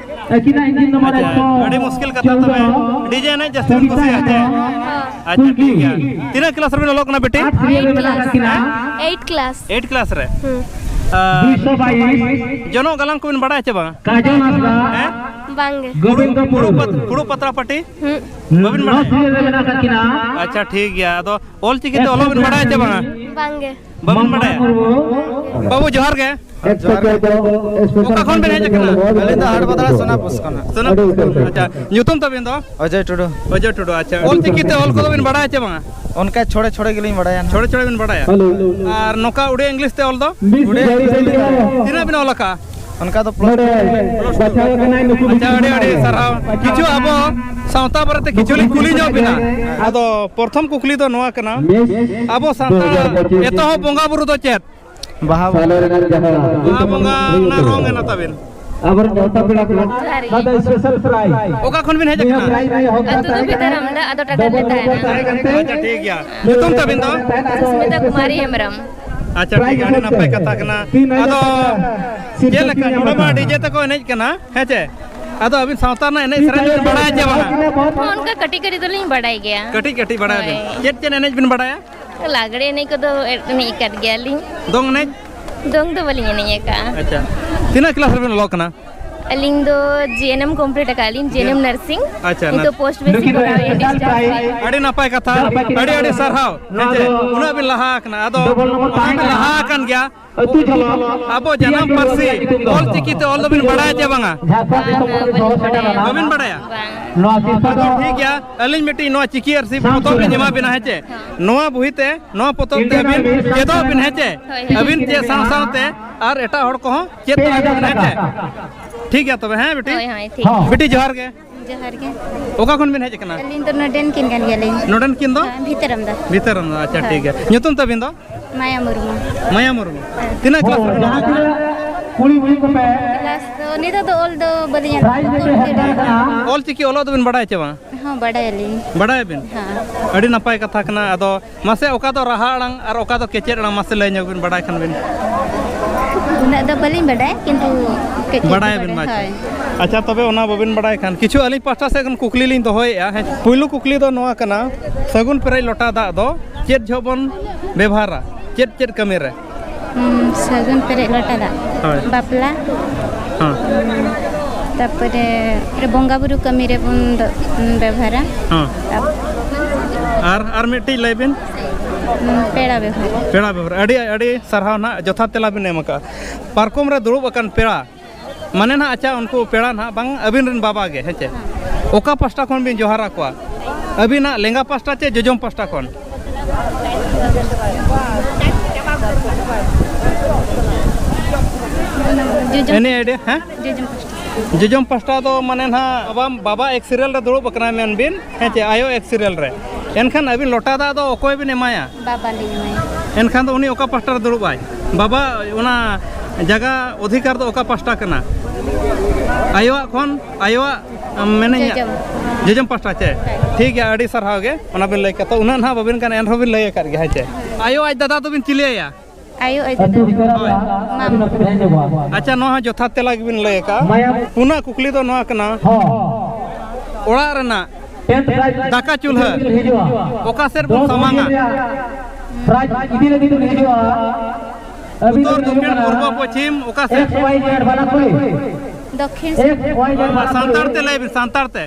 ᱟᱹᱠᱤᱱᱟᱜ engine number ᱟᱪᱪᱷᱟ, ᱮᱠᱥᱚ ᱟᱹᱰᱤ ᱢᱩᱥᱠᱤᱞ ᱠᱟᱛᱷᱟ ᱛᱚᱵᱮ᱾ ᱪᱳᱫᱫᱚ᱾ DJ ᱮᱱᱮᱡ ᱡᱟᱹᱥᱛᱤ ᱵᱤᱱ ᱠᱩᱥᱤᱭᱟᱜᱼᱟ ᱪᱮ? ᱦᱚᱸ᱾ ᱟᱪᱪᱷᱟ, ᱴᱷᱤᱠ ᱜᱮᱭᱟ᱾ ᱛᱤᱱᱟᱹᱜ class ᱨᱮᱵᱤᱱ ᱚᱞᱚᱜ ᱠᱟᱱᱟ ᱵᱤᱴᱤ? Eight class᱾ Eight class ᱨᱮ? ᱦᱩᱸ᱾ ᱟᱨ ᱫᱩᱭᱥᱚ ᱵᱟᱭᱤᱥ᱾ ᱡᱚᱱᱚᱜ ᱜᱟᱞᱟᱝ ᱠᱚᱵᱤᱱ ᱵᱟᱲᱟᱭᱟ ᱪᱮ ᱵᱟᱝᱟ? ᱠᱟᱡᱚᱞ ᱦᱟᱸᱥᱫᱟ᱾ ᱦᱮᱸ? ᱵᱟᱝ ᱜᱮ᱾ ᱜᱳᱵᱤᱱᱫᱚᱯᱩᱨ᱾ ᱯᱷᱩᱲᱩᱜ ᱯᱟᱛ-, ᱯᱷᱩᱲᱩᱜ ᱯᱟᱛᱲᱟ ᱯᱟᱹᱴᱤ? ᱦᱩᱸ᱾ ᱵᱟᱹᱵᱤᱱ ᱵᱟᱲᱟᱭᱟ? ᱱᱚᱣᱟ serial ᱨᱮ ᱢᱮᱱᱟᱜ ᱟᱠᱟᱫ ᱠᱤᱱᱟ᱾ ᱟᱪᱪᱷᱟ, ᱴᱷᱤᱠ ᱜᱮᱭᱟ᱾ ᱟᱫᱚ ᱚᱞ ᱪᱤᱠᱤ ᱛᱮ ᱚᱞᱚᱜ ᱵᱤᱱ ᱵᱟᱲᱟᱭᱟ ᱪᱮ ᱵᱟᱝᱟ? ᱵᱟᱝ ᱜᱮ᱾ ᱵᱟᱹᱵᱤᱱ ᱵᱟᱲᱟᱭᱟ? ᱢᱩᱨᱢᱩ᱾ ᱵᱟᱹᱵᱩ, ᱡᱚᱦᱟᱨ ᱜᱮ᱾ ᱡᱚᱦᱟᱨ ᱜᱮ᱾ ᱚᱠᱟ ᱠᱷᱚᱱ ᱵᱮᱱ ᱦᱮᱡ ᱟᱠᱟᱱᱟ? ᱟᱹᱞᱤᱧ ᱫᱚ ᱦᱟᱴᱵᱟᱫᱽᱲᱟ ᱥᱳᱱᱟᱯᱩᱨ ᱠᱷᱚᱱ᱾ ᱥᱳᱱᱟᱯᱩᱨ᱾ ᱟᱪᱪᱷᱟ, ᱧᱩᱛᱩᱢ ᱛᱟᱵᱤᱱ ᱫᱚ? ᱚᱡᱚᱭ ᱴᱩᱰᱩ᱾ ᱚᱡᱚᱭ ᱴᱩᱰᱩ, ᱟᱪᱪᱷᱟ᱾ ᱚᱞ ᱪᱤᱠᱤ ᱛᱮ ᱚᱞ ᱠᱚᱫᱚ ᱵᱤᱱ ᱵᱟᱲᱟᱭᱟ ᱪᱮ ᱵᱟᱝᱟ? ᱚᱱᱠᱟ ᱪᱷᱚᱲᱮ ᱪᱷᱚᱲᱮ ᱜᱮᱞᱤᱧ ᱵᱟᱲᱟᱭᱟ ᱱᱟᱦᱟᱜ᱾ ᱪᱷᱚᱲᱮ ᱪᱷᱚᱲᱮ ᱵᱤᱱ ᱵᱟᱲᱟᱭᱟ? ᱦᱮᱞᱳ᱾ ᱟᱨ ᱱᱚᱝᱠᱟ ᱩᱰᱤᱭᱟ ᱤᱝᱞᱤᱥ ᱛᱮ ᱚᱞ ᱫᱚ? ᱩᱰᱤᱭᱟ ᱤᱝᱞᱤᱥ ᱛᱮ᱾ ᱛᱤᱱᱟᱹᱜ ᱵᱤᱱ ᱚᱞ ᱟᱠᱟᱜᱼᱟ? ᱚᱱᱠᱟ ᱫᱚ plus ᱱᱚᱰᱮ ᱵᱟᱪᱷᱟᱣ ᱟᱠᱟᱱᱟᱭ ᱱᱩᱠᱩ ᱟᱪᱪᱷᱟ, ᱟᱹᱰᱤ ᱟᱹᱰᱤ ᱥᱟᱨᱦᱟᱣ᱾ ᱠᱤᱪᱷᱩ ᱟᱵᱚ ᱥᱟᱶᱛᱟ ᱵᱟᱨᱮᱛᱮ ᱠᱤᱪᱷᱩ ᱞᱤᱧ ᱠᱩᱞᱤ ᱧᱚᱜ ᱵᱤᱱᱟ᱾ ᱟᱫᱚ ᱯᱨᱚᱛᱷᱚᱢ ᱠᱩᱠᱞᱤ ᱫᱚ ᱱᱚᱣᱟ ᱠᱟᱱᱟ, ᱢᱤᱥ ᱟᱵᱚ ᱥᱟᱱᱛᱟᱲᱟᱜ ᱫᱩ ᱦᱟᱡᱟᱨ ᱯᱚᱸᱪᱤᱥ ᱮᱛᱚᱦᱚᱵ ᱵᱚᱸᱜᱟ ᱵᱩᱨᱩ ᱫᱚ ᱪᱮᱫ? ᱵᱟᱦᱟ ᱵᱟᱦᱟ ᱵᱚᱸᱜᱟ ᱨᱮᱱᱟᱜ ᱡᱟᱦᱟᱸ ᱵᱟᱦᱟ ᱵᱚᱸᱜᱟ ᱨᱮᱱᱟᱜ ᱨᱚᱝ ᱮᱱᱟ ᱛᱟᱵᱮᱱ᱾ ᱟᱵᱚᱨᱮᱱ ᱱᱮᱣᱛᱟ ᱯᱮᱲᱟ ᱠᱚ, ᱡᱚᱦᱟᱨ ᱜᱮ᱾ ᱱᱚᱣᱟ ᱫᱚ special prize᱾ ᱚᱠᱟ ᱠᱷᱚᱱ ᱵᱤᱱ ᱦᱮᱡ ᱱᱤᱭᱟᱹ ᱟᱠᱟᱱᱟ? Prize ᱨᱮᱭᱟᱜ ᱦᱚᱠᱫᱟᱨ ᱟᱹᱛᱩ ᱫᱚ ᱛᱟᱦᱮᱸ ᱠᱟᱱᱟ ᱵᱷᱤᱛᱟᱨᱟᱢᱰᱟ, ᱟᱫᱚ ᱴᱟᱴᱟ ᱨᱮ ᱰᱚᱵᱚᱞ ᱛᱟᱦᱮᱱᱟ᱾ ᱱᱚᱢᱵᱚᱨ ᱛᱟᱦᱮᱸ ᱠᱟᱱᱛᱮ ᱟᱪᱪᱷᱟ, ᱴᱷᱤᱠ ᱜᱮᱭᱟ᱾ ᱧᱩᱛᱩᱢ ᱛᱟᱵᱤᱱ ᱫᱚ? ᱥᱩᱥᱢᱤᱛᱟ ᱠᱩᱢᱟᱨᱤ ᱦᱮᱢᱵᱨᱚᱢ᱾ ᱟᱪᱪᱷᱟ, ᱴᱷᱤᱠ ᱜᱮᱭᱟ, ᱟᱹᱰᱤ ᱱᱟᱯᱟᱭ ᱠᱟᱛᱷᱟ ᱠᱟᱱᱟ᱾ ᱛᱤᱱ ᱦᱟᱡᱟᱨ ᱟᱫᱚ ᱴᱟᱠᱟ ᱥᱤᱨᱯᱟᱹ ᱪᱮᱫ ᱞᱮᱠᱟ ᱠᱤᱱ ᱧᱟᱢ ᱱᱚᱰᱮ ᱢᱟ ᱟᱠᱟᱫᱟ᱾ DJ ᱛᱮᱠᱚ ᱮᱱᱮᱡ ᱠᱟᱱᱟ, ᱦᱮᱸ ᱪᱮ? ᱟᱫᱚ ᱟᱹᱵᱤᱱ ᱥᱟᱶᱛᱟ ᱨᱮᱱᱟᱜ ᱮᱱᱮᱡ ᱥᱮᱨᱮᱧ ᱵᱤᱱ ᱵᱟᱲᱟᱭᱟ ᱪᱮ ᱵᱟᱝᱟ? ᱦᱚᱸ, ᱚᱱᱠᱟ ᱠᱟᱹᱴᱤᱡ ᱠᱟᱹᱴᱤᱡ ᱫᱚᱞᱤᱧ ᱵᱟᱲᱟᱭ ᱜᱮᱭᱟ᱾ ᱠᱟᱹᱴᱤᱡ ᱠᱟᱹᱴᱤᱡ ᱵᱟᱲᱟᱭᱟ ᱵᱤᱱ? ᱦᱳᱭ᱾ ᱪᱮᱫ ᱪᱮᱫ ᱮᱱᱮᱡ ᱵᱤᱱ ᱵᱟᱲᱟᱭᱟ? ᱞᱟᱜᱽᱲᱮ ᱮᱱᱮᱡ ᱠᱚᱫᱚ ᱮᱱᱮᱡ ᱟᱠᱟᱫ ᱜᱮᱭᱟᱞᱤᱧ᱾ ᱫᱚᱝ ᱮᱱᱮᱡ? ᱫᱚᱝ ᱫᱚ ᱵᱟᱹᱞᱤᱧ ᱮᱱᱮᱡ ᱟᱠᱟᱫᱼᱟ᱾ ᱟᱪᱪᱷᱟ, ᱛᱤᱱᱟᱹᱜ ᱠᱞᱟᱥ ᱨᱮᱵᱤᱱ ᱚᱞᱚᱜ ᱠᱟᱱᱟ? ᱟᱹᱞᱤᱧ ᱫᱚ ᱡᱤ ᱮᱱ ᱮᱢ complete ᱟᱠᱟᱫ ᱞᱤᱧ, ᱡᱤ ᱮᱱ ᱮᱢ nursing᱾ ᱟᱪᱪᱷᱟ, ᱱᱤᱛᱚᱜ ᱱᱟᱨ- post basic ᱠᱚᱨᱟᱣ ᱦᱩᱭᱩᱜᱼᱟ, distance ᱨᱮ᱾ ᱟᱹᱰᱤ ᱱᱟᱯᱟᱭ ᱠᱟᱛᱷᱟ, ᱟᱹᱰᱤ ᱟᱹᱰᱤ ᱥᱟᱨᱦᱟᱣ᱾ ᱦᱮᱸ ᱪᱮ? ᱩᱱᱟᱹᱜ ᱵᱤᱱ ᱞᱟᱦᱟ ᱟᱠᱟᱱᱟ, ᱟᱫᱚ ᱰᱚᱵᱚᱞ ᱱᱚᱢᱵᱚᱨ ᱚᱱᱟ ᱛᱟᱦᱮᱸ ᱵᱤᱱ ᱠᱟᱱᱟ᱾ ᱞᱟᱦᱟ ᱟᱠᱟᱱ ᱜᱮᱭᱟ᱾ ᱟᱹᱛᱩ ᱡᱷᱚᱞᱚᱠ ᱟᱵᱚ ᱡᱟᱱᱟᱢ ᱯᱟᱹᱨᱥᱤ ᱚᱞ ᱪᱤᱠᱤ ᱛᱮ ᱚᱞ ᱫᱚᱵᱤᱱ ᱵᱟᱲᱟᱭᱟ ᱪᱮ ᱵᱟᱝᱟ? ᱡᱷᱟᱨᱥᱟ ᱫᱤᱥᱚᱢ ᱠᱷᱚᱱ ᱥᱚᱦᱚᱨ ᱥᱮᱴᱮᱨ ᱞᱮᱱᱟ᱾ ᱵᱟᱹᱵᱤᱱ ᱵᱟᱲᱟᱭᱟ? ᱵᱟᱝ᱾ ᱱᱚᱣᱟ ᱥᱤᱨᱯᱟᱹ ᱟᱫᱚ ᱫᱚ ᱴᱷᱤᱠ ᱜᱮᱭᱟ, ᱟᱹᱞᱤᱧ ᱢᱤᱫᱴᱤᱡ ᱱᱚᱣᱟ ᱪᱤᱠᱤ ᱟᱨ ᱥᱤ ᱯᱚᱛᱚᱵ ᱞᱤᱧ ᱮᱢᱟ ᱵᱤᱱᱟ, ᱦᱮᱸ ᱪᱮ? ᱦᱚᱸ᱾ ᱱᱚᱣᱟ ᱵᱚᱦᱤ ᱛᱮ, ᱱᱚᱣᱟ ᱯᱚᱛᱚᱵ ᱛᱮ ᱟᱹᱵᱤᱱ ᱪᱮᱫᱚᱜ ᱵᱤᱱ, ᱦᱮᱸ ᱪᱮ? ᱦᱳᱭ, ᱦᱳᱭ᱾ ᱟᱹᱵᱤᱱ ᱪᱮᱫ ᱥᱟᱶ ᱥᱟᱶᱛᱮ ᱟᱨ ᱮᱴᱟᱜ ᱦᱚᱲ ᱠᱚᱦᱚᱸ ᱪᱮᱫ ᱯᱮ ᱦᱟᱡᱟᱨ ᱛᱟᱵᱚᱱ, ᱦᱮᱸ ᱪᱮ? ᱴᱷᱤᱠ ᱜᱮᱭᱟ ᱛᱚᱵᱮ, ᱦᱮᱸ ᱵᱤᱴᱤ? ᱦᱳᱭ, ᱦᱳᱭ, ᱴᱷᱤᱠ᱾ ᱦᱚᱸ᱾ ᱵᱤᱴᱤ, ᱡᱚᱦᱟᱨ ᱜᱮ᱾ ᱡᱚᱦᱟᱨ ᱜᱮ᱾ ᱚᱠᱟ ᱠᱷᱚᱱ ᱵᱤᱱ ᱦᱮᱡ ᱟᱠᱟᱱᱟ? ᱟᱹᱞᱤᱧ ᱫᱚ ᱱᱚᱰᱮᱱ ᱠᱤᱱ ᱠᱟᱱ ᱜᱮᱭᱟᱞᱤᱧ᱾ ᱱᱚᱰᱮᱱ ᱠᱤᱱ ᱫᱚ? ᱦᱮᱸ, ᱵᱷᱤᱛᱟᱹᱨᱟᱢ ᱫᱟ᱾ ᱵᱷᱤᱛᱟᱹᱨᱟᱢ ᱫᱟ, ᱟᱪᱪᱷᱟ, ᱦᱳᱭ᱾ ᱴᱷᱤᱠ ᱜᱮᱭᱟ᱾ ᱧᱩᱛᱩᱢ ᱛᱟᱵᱤᱱ ᱫᱚ? ᱢᱟᱭᱟ ᱢᱩᱨᱢᱩ᱾ ᱢᱟᱭᱟ ᱢᱩᱨᱢᱩ᱾ ᱦᱮᱸ᱾ ᱛᱤᱱᱟᱹᱜ ᱠᱞᱟᱥ ᱨᱮ ᱢᱮᱱᱟᱜ ᱵᱤᱱᱟ? ᱠᱞᱟᱥ ᱫᱚ ᱱᱤᱛᱚᱜ ᱫᱚ ᱚᱞ ᱫᱚ ᱵᱟᱹᱞᱤᱧ ᱮᱦᱚᱵ ᱠᱟᱫᱟ᱾ ᱚᱞ ᱪᱤᱠᱤ ᱚᱞᱚᱜ ᱫᱚᱵᱤᱱ ᱵᱟᱲᱟᱭᱟ ᱪᱮ ᱵᱟᱝ? ᱦᱚᱸ, ᱵᱟᱰᱟᱭᱟᱞᱤᱧ᱾ ᱵᱟᱰᱟᱭᱟᱵᱤᱱ? ᱦᱮᱸ᱾ ᱟᱹᱰᱤ ᱱᱟᱯᱟᱭ ᱠᱟᱛᱷᱟ ᱠᱟᱱᱟ᱾ ᱟᱫᱚ ᱢᱟᱥᱮ, ᱚᱠᱟ ᱫᱚ ᱨᱟᱦᱟ ᱟᱲᱟᱝ ᱟᱨ ᱚᱠᱟ ᱫᱚ ᱠᱮᱪᱮᱫ ᱟᱲᱟᱝ, ᱢᱟᱥᱮ ᱞᱟᱹᱭ ᱧᱚᱜ ᱵᱤᱱ, ᱵᱟᱰᱟᱭ ᱠᱷᱟᱱ ᱵᱤᱱ᱾ ᱩᱱᱟᱹᱜ ᱫᱚ ᱵᱟᱹᱞᱤᱧ ᱵᱟᱰᱟᱭᱟ, ᱠᱤᱱᱛᱩ ᱠᱟᱹᱡ ᱠᱟᱹᱡ ᱵᱟᱰᱟᱭᱟᱵᱤᱱ ᱫᱚ ᱢᱟ᱾ ᱵᱟᱰᱟᱭᱟ᱾ ᱦᱳᱭ᱾ ᱟᱪᱪᱷᱟ, ᱛᱚᱵᱮ ᱚᱱᱟ ᱵᱟᱵᱤᱱ ᱵᱟᱰᱟᱭ ᱠᱷᱟᱱ, ᱠᱤᱪᱷᱩ ᱟᱹᱞᱤᱧ ᱯᱟᱦᱴᱟ ᱥᱮᱫ ᱠᱷᱚᱱ ᱠᱩᱠᱞᱤ ᱞᱤᱧ ᱫᱚᱦᱚᱭᱮᱫᱼᱟ᱾ ᱦᱮᱸ, ᱯᱩᱭᱞᱩ ᱠᱩᱠᱞᱤ ᱫᱚ ᱱᱚᱣᱟ ᱠᱟᱱᱟ, ᱥᱟᱹᱜᱩᱱ ᱯᱮᱨᱮᱡ ᱞᱚᱴᱟ ᱫᱟᱜ ᱫᱚ ᱪᱮᱫ ᱡᱚᱦᱚᱜ ᱵᱚᱱ ᱵᱮᱵᱷᱟᱨᱟ? ᱪᱮᱫ ᱪᱮᱫ ᱠᱟᱹᱢᱤ ᱨᱮ? ᱦᱩᱸ, ᱥᱟᱹᱜᱩᱱ ᱯᱮᱨᱮᱡ ᱞᱚᱴᱟ ᱫᱟᱜ᱾ ᱦᱳᱭ᱾ ᱵᱟᱯᱞᱟ᱾ ᱦᱚᱸ᱾ ᱛᱟᱯᱚᱨᱮ ᱵᱚᱸᱜᱟ ᱵᱩᱨᱩ ᱠᱟᱹᱢᱤ ᱨᱮᱵᱚᱱ ᱫᱚ, ᱵᱮᱵᱷᱟᱨᱟ᱾ ᱦᱚᱸ᱾ ᱛᱟᱯ- ᱟᱨ, ᱟᱨ ᱢᱤᱫᱴᱤᱡ ᱞᱟᱹᱭ ᱵᱤᱱ᱾ ᱦᱩᱸ, ᱯᱮᱲᱟ ᱵᱮᱵᱷᱟᱨ᱾ ᱯᱮᱲᱟ ᱵᱮᱵᱷᱟᱨ᱾ ᱟᱹᱰᱤ, ᱟᱹᱰᱤ ᱥᱟᱨᱦᱟᱣ ᱱᱟᱦᱟᱜ, ᱡᱚᱛᱷᱟᱛ ᱛᱮᱞᱟ ᱵᱤᱱ ᱮᱢ ᱟᱠᱟᱫᱼᱟ᱾ ᱯᱟᱨᱠᱚᱢ ᱨᱮ ᱫᱩᱲᱩᱵ ᱟᱠᱟᱱ ᱯᱮᱲᱟ, ᱢᱟᱱᱮ ᱱᱟᱦᱟᱜ, ᱟᱪᱪᱷᱟ, ᱩᱱᱠᱩ ᱯᱮᱲᱟ ᱱᱟᱦᱟᱜ ᱵᱟᱝ, ᱟᱹᱵᱤᱱ ᱨᱮᱱ ᱵᱟᱵᱟ ᱜᱮ, ᱦᱮᱸ ᱪᱮ? ᱚᱠᱟ ᱯᱟᱥᱴᱟ ᱠᱷᱚᱱ ᱵᱤᱱ ᱡᱚᱦᱟᱨ ᱟᱠᱚᱣᱟ? ᱟᱹᱵᱤᱱᱟᱜ ᱞᱮᱸᱜᱟ ᱯᱟᱥᱴᱟ ᱪᱮ ᱡᱚᱡᱚᱢ ᱯᱟᱥᱴᱟ ᱠᱷᱚᱱ? ᱡᱚᱡᱚᱢ᱾ Any idea? ᱦᱮᱸ? ᱡᱚᱡᱚᱢ ᱯᱟᱥᱴᱟ᱾ ᱡᱚᱡᱚᱢ ᱯᱟᱥᱴᱟ ᱫᱚ ᱢᱟᱱᱮ ᱱᱟᱦᱟᱜ ᱵᱟᱵᱟ, ᱵᱟᱵᱟ ᱮᱠ serial ᱨᱮ ᱫᱩᱲᱩᱵ ᱟᱠᱟᱱᱟᱭ ᱢᱮᱱ ᱵᱤᱱ, ᱦᱮᱸ ᱪᱮ, ᱟᱭᱳ ᱮᱠ serial ᱨᱮ᱾ ᱮᱱᱠᱷᱟᱱ ᱟᱹᱵᱤᱱ ᱞᱚᱴᱟ ᱫᱟᱜ ᱫᱚ ᱚᱠᱚᱭ ᱵᱤᱱ ᱮᱢᱟᱭᱟ? ᱵᱟᱵᱟ ᱞᱤᱧ ᱮᱢᱟᱭᱟ᱾ ᱮᱱᱠᱷᱟᱱ ᱫᱚ ᱩᱱᱤ ᱚᱠᱟ ᱯᱟᱥᱴᱟ ᱨᱮ ᱫᱩᱲᱩᱵ ᱟᱭ? ᱵᱟᱵᱟ, ᱚᱱᱟ ᱡᱟᱭᱜᱟ ᱚᱫᱷᱤᱠᱟᱨ ᱫᱚ ᱚᱠᱟ ᱯᱟᱥᱴᱟ ᱠᱟᱱᱟ? ᱟᱭᱳᱣᱟᱜ ᱠᱷᱚᱱ, ᱟᱭᱳᱣᱟᱜ, ᱟᱢ, ᱢᱮᱱᱟᱹᱧ ᱡᱚᱡᱚᱢ᱾ ᱡᱚᱡᱚᱢ ᱯᱟᱦᱴᱟ ᱪᱮ? ᱴᱷᱤᱠ ᱜᱮᱭᱟ, ᱟᱹᱰᱤ ᱥᱟᱨᱦᱟᱣ ᱜᱮ᱾ ᱚᱱᱟ ᱵᱤᱱ ᱞᱟᱹᱭ ᱠᱮᱫᱟ, ᱛᱚ ᱩᱱᱟᱹᱜ ᱱᱟᱦᱟᱜ ᱵᱟᱵᱤᱱ ᱜᱟᱱ, ᱮᱱ ᱨᱮᱦᱚᱸ ᱵᱤᱱ ᱞᱟᱹᱭ ᱟᱠᱟᱫ ᱜᱮᱭᱟ, ᱦᱮᱸ ᱪᱮ? ᱟᱭᱳ ᱟᱡ ᱫᱟᱫᱟ ᱫᱚᱵᱤᱱ ᱪᱤᱞᱤᱭᱟᱭᱟ? ᱟᱭᱳ ᱟᱡ ᱫᱟᱫᱟ᱾ ᱦᱳᱭ᱾ ᱟᱪᱪᱷᱟ, ᱱᱚᱣᱟ ᱦᱚᱸ ᱡᱚᱛᱷᱟᱛ ᱛᱮᱞᱟ ᱜᱮᱵᱤᱱ ᱞᱟᱹᱭ ᱟᱠᱟᱫᱼᱟ᱾ ᱯᱩᱱᱟᱜ ᱠᱩᱠᱞᱤ ᱫᱚ ᱱᱚᱣᱟ ᱠᱟᱱᱟ, ᱚᱲᱟᱜ ᱨᱮᱱᱟᱜ ᱫᱟᱠᱟ ᱪᱩᱞᱦᱟᱹ ᱚᱠᱟ ᱥᱮᱫ ᱵᱚᱱ ᱥᱟᱢᱟᱝᱟ? ᱩᱛᱛᱚᱨ, ᱫᱚᱠᱠᱷᱤᱱ, ᱯᱩᱨᱵᱚ, ᱯᱚᱪᱷᱤᱢ, ᱚᱠᱟ ᱥᱮᱫ? ᱫᱚᱠᱠᱷᱤᱱ ᱥᱮᱫ᱾ ᱥᱟᱱᱛᱟᱲ ᱛᱮ ᱞᱟᱹᱭ ᱵᱤᱱ, ᱥᱟᱱᱛᱟᱲ ᱛᱮ᱾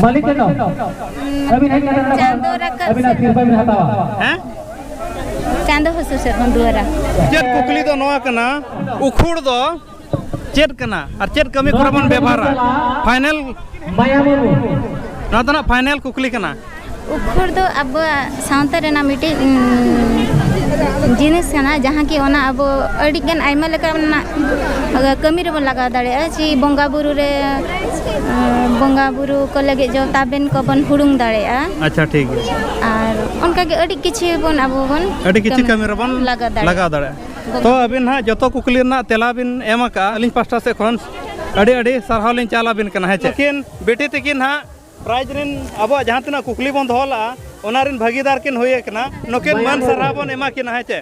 ᱢᱟᱹᱞᱤᱠ ᱠᱟᱱᱟᱢ᱾ ᱟᱹᱵᱤᱱ ᱦᱮᱡ ᱠᱟᱛᱮ ᱱᱚᱰᱮ ᱪᱟᱸᱫᱚ ᱨᱟᱠᱟᱵ ᱟᱹᱵᱤᱱᱟᱜ ᱥᱮᱫ᱾ ᱥᱤᱨᱯᱟᱹ ᱵᱤᱱ ᱦᱟᱛᱟᱣᱟ᱾ ᱦᱮᱸ? ᱪᱟᱸᱫᱚ ᱦᱟᱹᱥᱩᱨ ᱥᱮᱫ ᱵᱚᱱ ᱫᱩᱣᱟᱹᱨᱟ᱾ ᱪᱮᱫ ᱠᱩᱠᱞᱤ ᱫᱚ ᱱᱚᱣᱟ ᱠᱟᱱᱟ, ᱩᱠᱷᱩᱲ ᱫᱚ ᱪᱮᱫ ᱠᱟᱱᱟ ᱟᱨ ᱪᱮᱫ ᱠᱟᱹᱢᱤ ᱠᱚᱨᱮ ᱵᱚᱱ ᱵᱮᱵᱚᱦᱟᱨᱟ? ᱯᱷᱟᱭᱱᱮᱞ᱾ ᱢᱟᱭᱟ ᱢᱩᱨᱢᱩ᱾ ᱱᱚᱣᱟ ᱫᱚ ᱱᱟᱜ ᱯᱷᱟᱭᱱᱮᱞ ᱠᱩᱠᱞᱤ ᱠᱟᱱᱟ᱾ ᱩᱠᱷᱩᱲ ᱫᱚ ᱟᱵᱚᱣᱟᱜ ᱥᱟᱶᱛᱟ ᱨᱮᱱᱟᱜ ᱢᱤᱫᱴᱤᱡ, ᱩᱸ, ᱡᱤᱱᱤᱥ ᱠᱟᱱᱟ, ᱡᱟᱦᱟᱸ ᱠᱤ ᱚᱱᱟ ᱟᱵᱚ ᱟᱹᱰᱤᱜᱟᱱ ᱟᱭᱢᱟ ᱞᱮᱠᱟᱱᱟᱜ ᱠᱟᱹᱢᱤ ᱨᱮᱵᱚᱱ ᱞᱟᱜᱟᱣ ᱫᱟᱲᱮᱭᱟᱜᱼᱟ᱾ ᱪᱮ ᱵᱚᱸᱜᱟ ᱵᱩᱨᱩ ᱨᱮ, ᱩᱸ, ᱵᱚᱸᱜᱟ ᱵᱩᱨᱩ ᱠᱚ ᱞᱟᱹᱜᱤᱫ ᱡᱚ ᱛᱟᱵᱮᱱ ᱠᱚᱵᱚᱱ ᱦᱩᱲᱩᱝ ᱫᱟᱲᱮᱭᱟᱜᱼᱟ᱾ ᱟᱪᱪᱷᱟ, ᱴᱷᱤᱠ ᱜᱮᱭᱟ᱾ ᱟᱨ ᱚᱱᱠᱟᱜᱮ ᱟᱹᱰᱤ ᱠᱤᱪᱷᱩ ᱵᱚᱱ ᱟᱵᱚ ᱵᱚᱱ ᱟᱹᱰᱤ ᱠᱤᱪᱷᱩ ᱠᱟᱹᱢᱤ ᱨᱮᱵᱚᱱ ᱞᱟᱜᱟᱣ ᱫᱟᱲᱮᱭᱟᱜᱼᱟ᱾ ᱞᱟᱜᱟᱣ ᱫᱟᱲᱮᱭᱟᱜᱼᱟ᱾ ᱛᱚ ᱟᱹᱵᱤᱱ ᱦᱟᱸᱜ ᱡᱚᱛᱚ ᱠᱩᱠᱞᱤ ᱨᱮᱱᱟᱜ ᱛᱮᱞᱟ ᱵᱤᱱ ᱮᱢ ᱟᱠᱟᱫᱼᱟ, ᱟᱹᱞᱤᱧ ᱯᱟᱥᱴᱟ ᱥᱮᱫ ᱠᱷᱚᱱ ᱟᱹᱰᱤ ᱟᱹᱰᱤ ᱥᱟᱨᱦᱟᱣ ᱞᱤᱧ ᱪᱟᱞ ᱟᱹᱵᱤᱱ ᱠᱟᱱᱟ, ᱦᱮᱸ ᱪᱮ? ᱱᱩᱠᱤᱱ ᱵᱤᱴᱤ ᱛᱤᱠᱤᱱ ᱦᱟᱸᱜ prize ᱨᱤᱱ ᱟᱵᱚᱣᱟᱜ ᱡᱟᱦᱟᱸ ᱛᱤᱱᱟᱹᱜ ᱠᱩᱠᱞᱤ ᱵᱚᱱ ᱫᱚᱦᱚ ᱞᱟᱜᱼᱟ, ᱚᱱᱟ ᱨᱤᱱ ᱵᱷᱟᱹᱜᱤᱫᱟᱨ ᱠᱤᱱ ᱦᱩᱭ ᱟᱠᱟᱱᱟ᱾ ᱱᱩᱠᱤᱱ ᱢᱟᱹᱱ ᱥᱟᱨᱦᱟᱣ ᱵᱚᱱ ᱮᱢᱟ ᱠᱤᱱᱟ, ᱦᱮᱸ ᱪᱮ?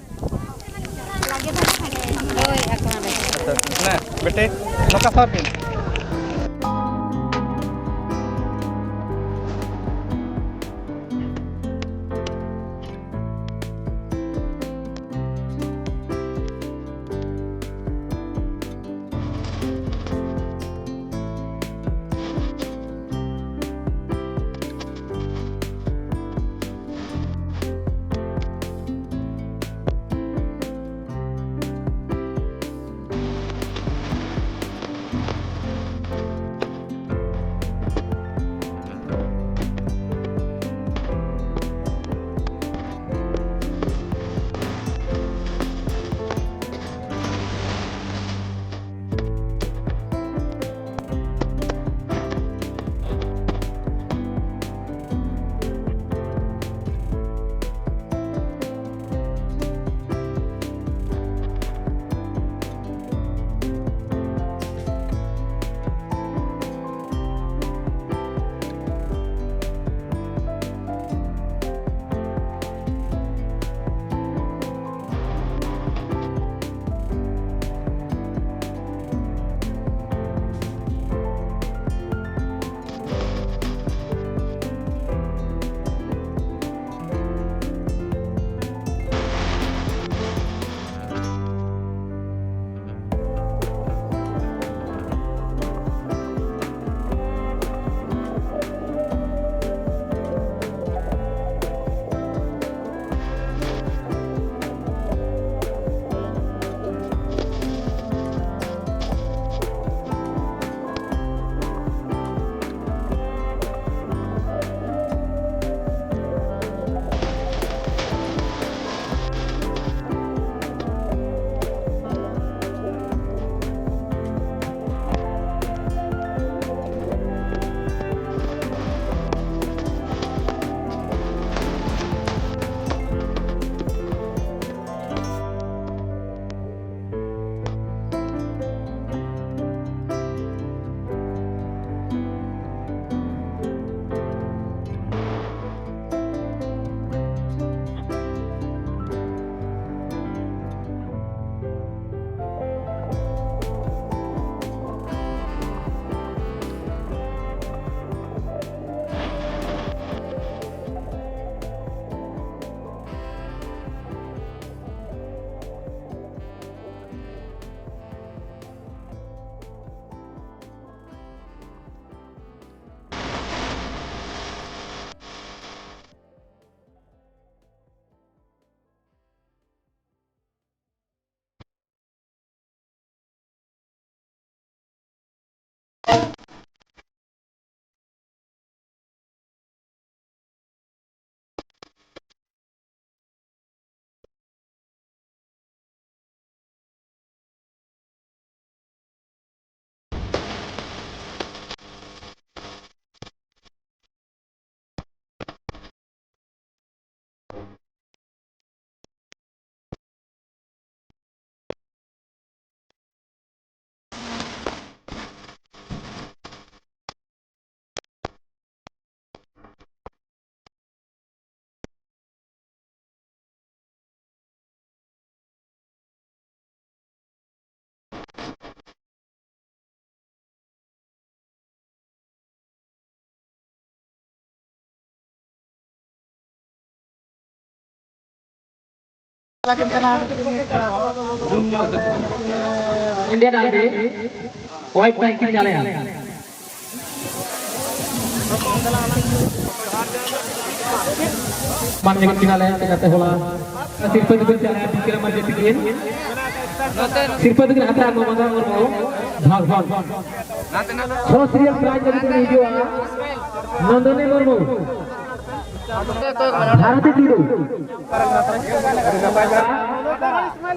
ᱦᱮᱸ, ᱵᱤᱴᱤ, ᱱᱚᱝᱠᱟ ᱥᱟᱵ ᱵᱤᱱ᱾ Indian Army, white flag ᱠᱤᱱ ᱧᱟᱞᱮᱜᱼᱟ᱾ ᱢᱟᱱ ᱧᱮᱞ ᱠᱤᱱᱟᱞᱮ, ᱪᱤᱠᱟᱹᱛᱮ ᱦᱚᱞᱟ ᱥᱤᱨᱯᱟᱹ ᱫᱚᱵᱤᱱ ᱪᱟᱞᱟᱜᱼᱟ, ᱵᱤᱠᱨᱚᱢ ᱟᱨ ᱡᱮ ᱯᱤ ᱴᱤ ᱮᱱ᱾ ᱥᱤᱨᱯᱟᱹ ᱫᱚᱵᱤᱱ ᱦᱟᱛᱟᱣᱟ, ᱢᱚᱢᱚᱛᱟ ᱢᱩᱨᱢᱩ, ᱡᱷᱟᱲᱠᱷᱚᱸᱰ᱾ ᱪᱷᱚ serial prize ᱞᱟᱹᱜᱤᱫ ᱵᱤᱱ ᱦᱤᱡᱩᱜᱼᱟ, ᱱᱚᱱᱫᱚᱱᱤ ᱢᱩᱨᱢᱩ᱾ ᱵᱷᱟᱨᱚᱛᱤ ᱴᱩᱰᱩ᱾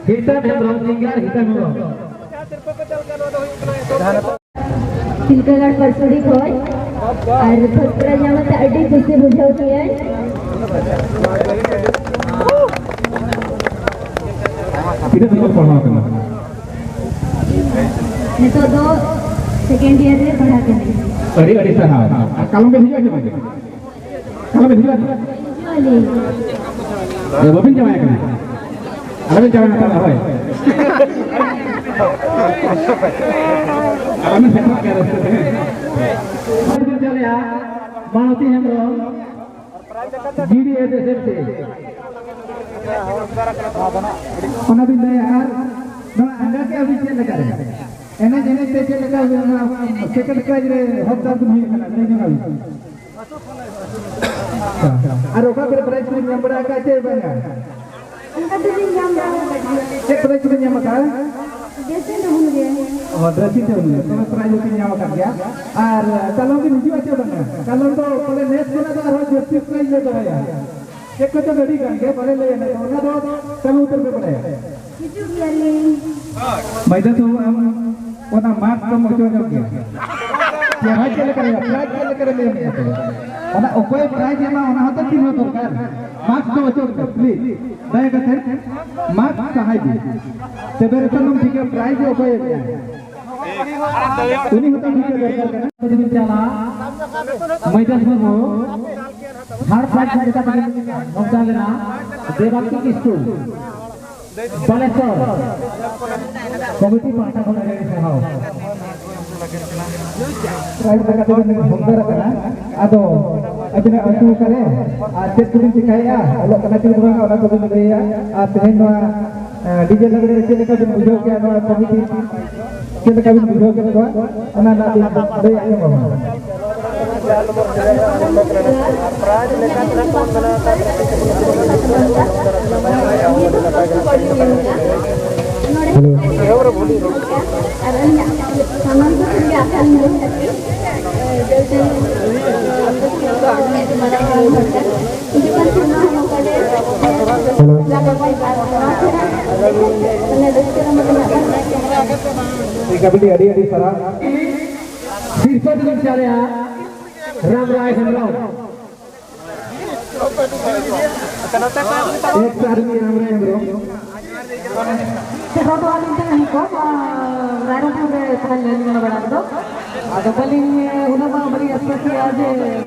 ᱦᱤᱛᱟᱱ ᱦᱮᱢᱵᱨᱚᱢ, singer ᱦᱤᱛᱟᱱ ᱦᱮᱢᱵᱨᱚᱢ᱾ ᱴᱤᱞᱠᱟᱹᱜᱟᱲ ᱯᱟᱨᱥᱚᱰᱤ ᱠᱷᱚᱱ᱾ ᱟᱨ first prize ᱧᱟᱢ ᱠᱟᱛᱮ ᱟᱹᱰᱤ ᱠᱩᱥᱤ ᱵᱩᱡᱷᱟᱹᱣ ᱠᱮᱜᱼᱟᱹᱧ᱾ ᱛᱤᱱᱟᱹᱜ ᱫᱷᱟᱹᱵᱤᱡ ᱯᱟᱲᱦᱟᱣ ᱠᱟᱱᱟ? ᱱᱤᱛᱚᱜ ᱫᱚ second year ᱨᱮ ᱯᱟᱲᱦᱟᱜ ᱠᱟᱹᱱᱟᱹᱧ᱾ ᱟᱹᱰᱤ ᱟᱹᱰᱤ ᱥᱟᱨᱦᱟᱣ᱾ ᱟᱨ ᱠᱟᱞᱚᱢ ᱵᱮᱱ ᱦᱤᱡᱩᱜᱼᱟ ᱥᱮ ᱵᱟᱝ? ᱟᱞᱚᱵᱮᱱ ᱦᱤᱡᱩᱜᱼᱟ᱾ ᱦᱤᱡᱩᱜ ᱟᱹᱞᱤᱧ᱾ ᱮ, ᱵᱟᱵᱮᱱ ᱡᱟᱶᱟᱭ ᱠᱟᱱᱟ? ᱟᱞᱚᱵᱮᱱ ᱡᱟᱶᱟᱭ ᱦᱟᱛᱟᱲᱟ, ᱦᱳᱭ᱾ ᱟᱞᱚᱵᱮᱱ ᱥᱮᱴᱮᱨᱚᱜ ᱜᱮᱭᱟ ᱨᱟᱹᱥᱠᱟᱹ ᱛᱮ, ᱦᱮᱸ᱾ ᱢᱟᱞᱚᱛᱤ ᱦᱮᱢᱵᱨᱚᱢ, ᱡᱤ ᱰᱤ ᱮᱥ ᱮᱥ ᱮᱯ ᱥᱤ᱾ ᱚᱱᱟ ᱵᱤᱱ ᱞᱟᱹᱭᱟ, ᱟᱨ ᱱᱚᱣᱟ ᱟᱸᱜᱟ ᱠᱮᱜᱼᱟ ᱵᱤᱱ ᱪᱮᱫ ᱞᱮᱠᱟ ᱨᱮ? ᱮᱱᱮᱡ ᱮᱱᱮᱡ ᱛᱮ ᱪᱮᱫ ᱞᱮᱠᱟ ᱚᱱᱟ second prize ᱨᱮ ᱦᱚᱠᱫᱟᱨ ᱵᱤᱱ ᱦᱩᱭ ᱟᱠᱟᱱᱟ, ᱞᱟᱹᱭ ᱧᱚᱜ ᱟᱵᱤᱱ᱾ ᱟᱨ ᱚᱠᱟ ᱠᱚᱨᱮ prize ᱠᱚᱵᱤᱱ ᱧᱟᱢ ᱵᱟᱲᱟ ᱟᱠᱟᱫᱼᱟ ᱪᱮ ᱵᱟᱝᱟ? ᱚᱱᱠᱟ ᱫᱚᱞᱤᱧ ᱧᱟᱢ ᱵᱟᱲᱟ ᱟᱠᱟᱫ ᱜᱮᱭᱟ᱾ ᱪᱮᱫ prize ᱠᱚᱵᱤᱱ ᱧᱟᱢ ᱟᱠᱟᱫᱼᱟ? ᱡᱮᱥᱮ ᱰᱩᱵᱩᱞ ᱜᱮ᱾ ᱚ, ᱰᱨᱮᱥᱤᱝ ᱴᱮᱵᱩᱞ ᱜᱮ᱾ ᱛᱚᱵᱮ ᱯᱨᱟᱭᱤᱡᱽ ᱦᱚᱸᱯᱮ ᱧᱟᱢ ᱟᱠᱟᱫ ᱜᱮᱭᱟ᱾ ᱟᱨ ᱠᱟᱞᱚᱢ ᱵᱤᱱ ᱦᱤᱡᱩᱜᱼᱟ ᱪᱮ ᱵᱟᱝᱟ? ᱠᱟᱞᱚᱢ ᱫᱚ ᱯᱟᱞᱮ ᱱᱮᱥ ᱠᱷᱚᱱᱟᱜ ᱫᱚ ᱟᱨᱦᱚᱸ ᱡᱟᱹᱥᱛᱤ ᱯᱨᱟᱭᱤᱡᱽ ᱞᱮ ᱫᱚᱦᱚᱭᱟ᱾ ᱪᱮᱫ ᱠᱚᱪᱚ ᱜᱟᱹᱰᱤ ᱠᱟᱱ ᱜᱮ, ᱵᱟᱞᱮ ᱞᱟᱹᱭᱟ ᱱᱤᱛᱚᱜ᱾ ᱚᱱᱟ ᱫᱚ ᱪᱟᱹᱞᱩ ᱩᱛᱟᱹᱨ ᱯᱮ ᱵᱟᱲᱟᱭᱟ᱾ ᱦᱤᱡᱩᱜ ᱜᱮᱭᱟᱞᱤᱧ᱾ ᱢᱟᱹᱭᱫᱟ ᱛᱚ ᱟᱢ ᱚᱱᱟ ᱢᱟᱥᱠ ᱫᱚᱢ ᱚᱪᱚᱜ ᱧᱚᱜ ᱜᱮᱭᱟ᱾ ᱪᱮᱦᱨᱟ ᱪᱮᱫ ᱞᱮᱠᱟ ᱨᱮ, ᱯᱨᱟᱭᱤᱡᱽ ᱪᱮᱫ ᱞᱮᱠᱟ ᱨᱮ ᱞᱟᱹᱭ ᱢᱮ ᱛᱚᱵᱮ? ᱚᱱᱟ ᱚᱠᱚᱭ ᱯᱨᱟᱭᱤᱡᱽ ᱮ ᱮᱢᱟ ᱚᱱᱟ ᱦᱚᱸᱛᱚ ᱪᱤᱱᱦᱟᱹ ᱫᱚᱨᱠᱟᱨ᱾ ᱢᱟᱥᱠ ᱫᱚ ᱚᱪᱚᱜ ᱢᱮ, ᱯᱞᱤᱡᱽ᱾ ᱫᱟᱭᱟ ᱠᱟᱛᱮ ᱢᱟᱥᱠ ᱥᱟᱦᱟᱭ ᱵᱤᱱ᱾ ᱛᱚᱵᱮ ᱨᱮᱛᱚ ᱵᱚᱱ ᱴᱷᱤᱠᱟ ᱯᱨᱟᱭᱤᱡᱽ ᱫᱚ ᱚᱠᱚᱭ ᱮᱢᱟ᱾ ᱩᱱᱤ ᱦᱚᱸᱛᱚ ᱴᱷᱤᱠᱟ ᱫᱚᱨᱠᱟᱨ ᱠᱟᱱᱟ᱾ ᱡᱩᱫᱤ ᱵᱤᱱ ᱪᱟᱞᱟᱜᱼᱟ, ᱢᱟᱹᱭᱫᱟ ᱢᱩᱨᱢᱩ ᱛᱷᱟᱨᱰ ᱯᱨᱟᱭᱤᱡᱽ ᱡᱮᱛᱟ ᱛᱮᱵᱤᱱ ᱱᱚᱝᱠᱟ ᱞᱮᱱᱟ, ᱫᱮᱵᱟᱝᱠᱤ ᱠᱤᱥᱠᱩ᱾ ᱵᱟᱞᱮᱥᱚᱨ ᱠᱚᱢᱤᱴᱤ ᱯᱟᱦᱴᱟ ᱠᱷᱚᱱ ᱟᱹᱰᱤ ᱟᱹᱰᱤ ᱥᱟᱨᱦᱟᱣ᱾ ᱯᱨᱟᱭᱤᱡᱽ ᱞᱮᱠᱟᱛᱮ ᱵᱤᱱ ᱦᱚᱠᱫᱟᱨ ᱟᱠᱟᱱᱟ᱾ ᱟᱫᱚ ᱟᱹᱵᱤᱱᱟᱜ ᱟᱹᱛᱩ ᱚᱠᱟᱨᱮ ᱟᱨ ᱪᱮᱫ ᱠᱚᱵᱤᱱ ᱪᱮᱠᱟᱭᱮᱫᱼᱟ, ᱚᱞᱚᱜ ᱠᱟᱱᱟ ᱪᱮ ᱵᱟᱝᱟ, ᱚᱱᱟ ᱠᱚᱵᱤᱱ ᱞᱟᱹᱭᱟ᱾ ᱟᱨ ᱛᱮᱦᱮᱧ ᱱᱚᱣᱟ, ᱮ, ᱰᱤᱡᱮ ᱞᱟᱜᱽᱲᱮ ᱨᱮ ᱪᱮᱫ ᱞᱮᱠᱟ ᱵᱤᱱ ᱵᱩᱡᱷᱟᱹᱣ ᱠᱮᱫᱼᱟ ᱱᱚᱣᱟ ᱠᱚᱢᱤᱴᱤ? ᱪᱮᱫ ᱞᱮᱠᱟ ᱵᱤᱱ ᱵᱩᱡᱷᱟᱹᱣ ᱠᱮᱫ ᱠᱚᱣᱟ, ᱚᱱᱟ ᱨᱮᱱᱟᱜ ᱵᱤᱱ ᱞᱟᱹᱭ ᱟᱸᱡᱚᱢ ᱟᱵᱚᱱᱟ᱾ ᱦᱮᱞᱳ᱾ ᱦᱮᱞᱳ᱾ ᱴᱷᱤᱠ ᱟᱹᱰᱤ, ᱟᱹᱰᱤ, ᱟᱹᱰᱤ ᱥᱟᱨᱦᱟᱣ᱾ ᱥᱤᱨᱯᱟᱹ ᱫᱚᱵᱚᱱ ᱪᱟᱞᱮᱭᱟ ᱨᱟᱢ ᱨᱟᱭ ᱦᱮᱢᱵᱨᱚᱢ᱾ ᱮᱠᱥ ᱟᱨᱢᱤ ᱨᱟᱢ ᱨᱟᱭ ᱦᱮᱢᱵᱨᱚᱢ᱾ ᱥᱮᱴᱮᱨ ᱦᱚᱴᱚ ᱟᱹᱞᱤᱧ ᱛᱟᱦᱮᱸ ᱠᱚ, ᱟᱨ ᱨᱟᱭᱨᱚᱝᱯᱩᱨ ᱨᱮ ᱛᱟᱦᱮᱸ ᱞᱮᱱ ᱠᱟᱱᱟ ᱵᱮᱲᱟ ᱨᱮᱫᱚ᱾ ᱟᱫᱚ ᱵᱟᱹᱞᱤᱧ, ᱩᱱᱟᱹᱜ ᱢᱟ ᱵᱟᱹᱞᱤᱧ expect ᱞᱮᱫᱼᱟ ᱡᱮ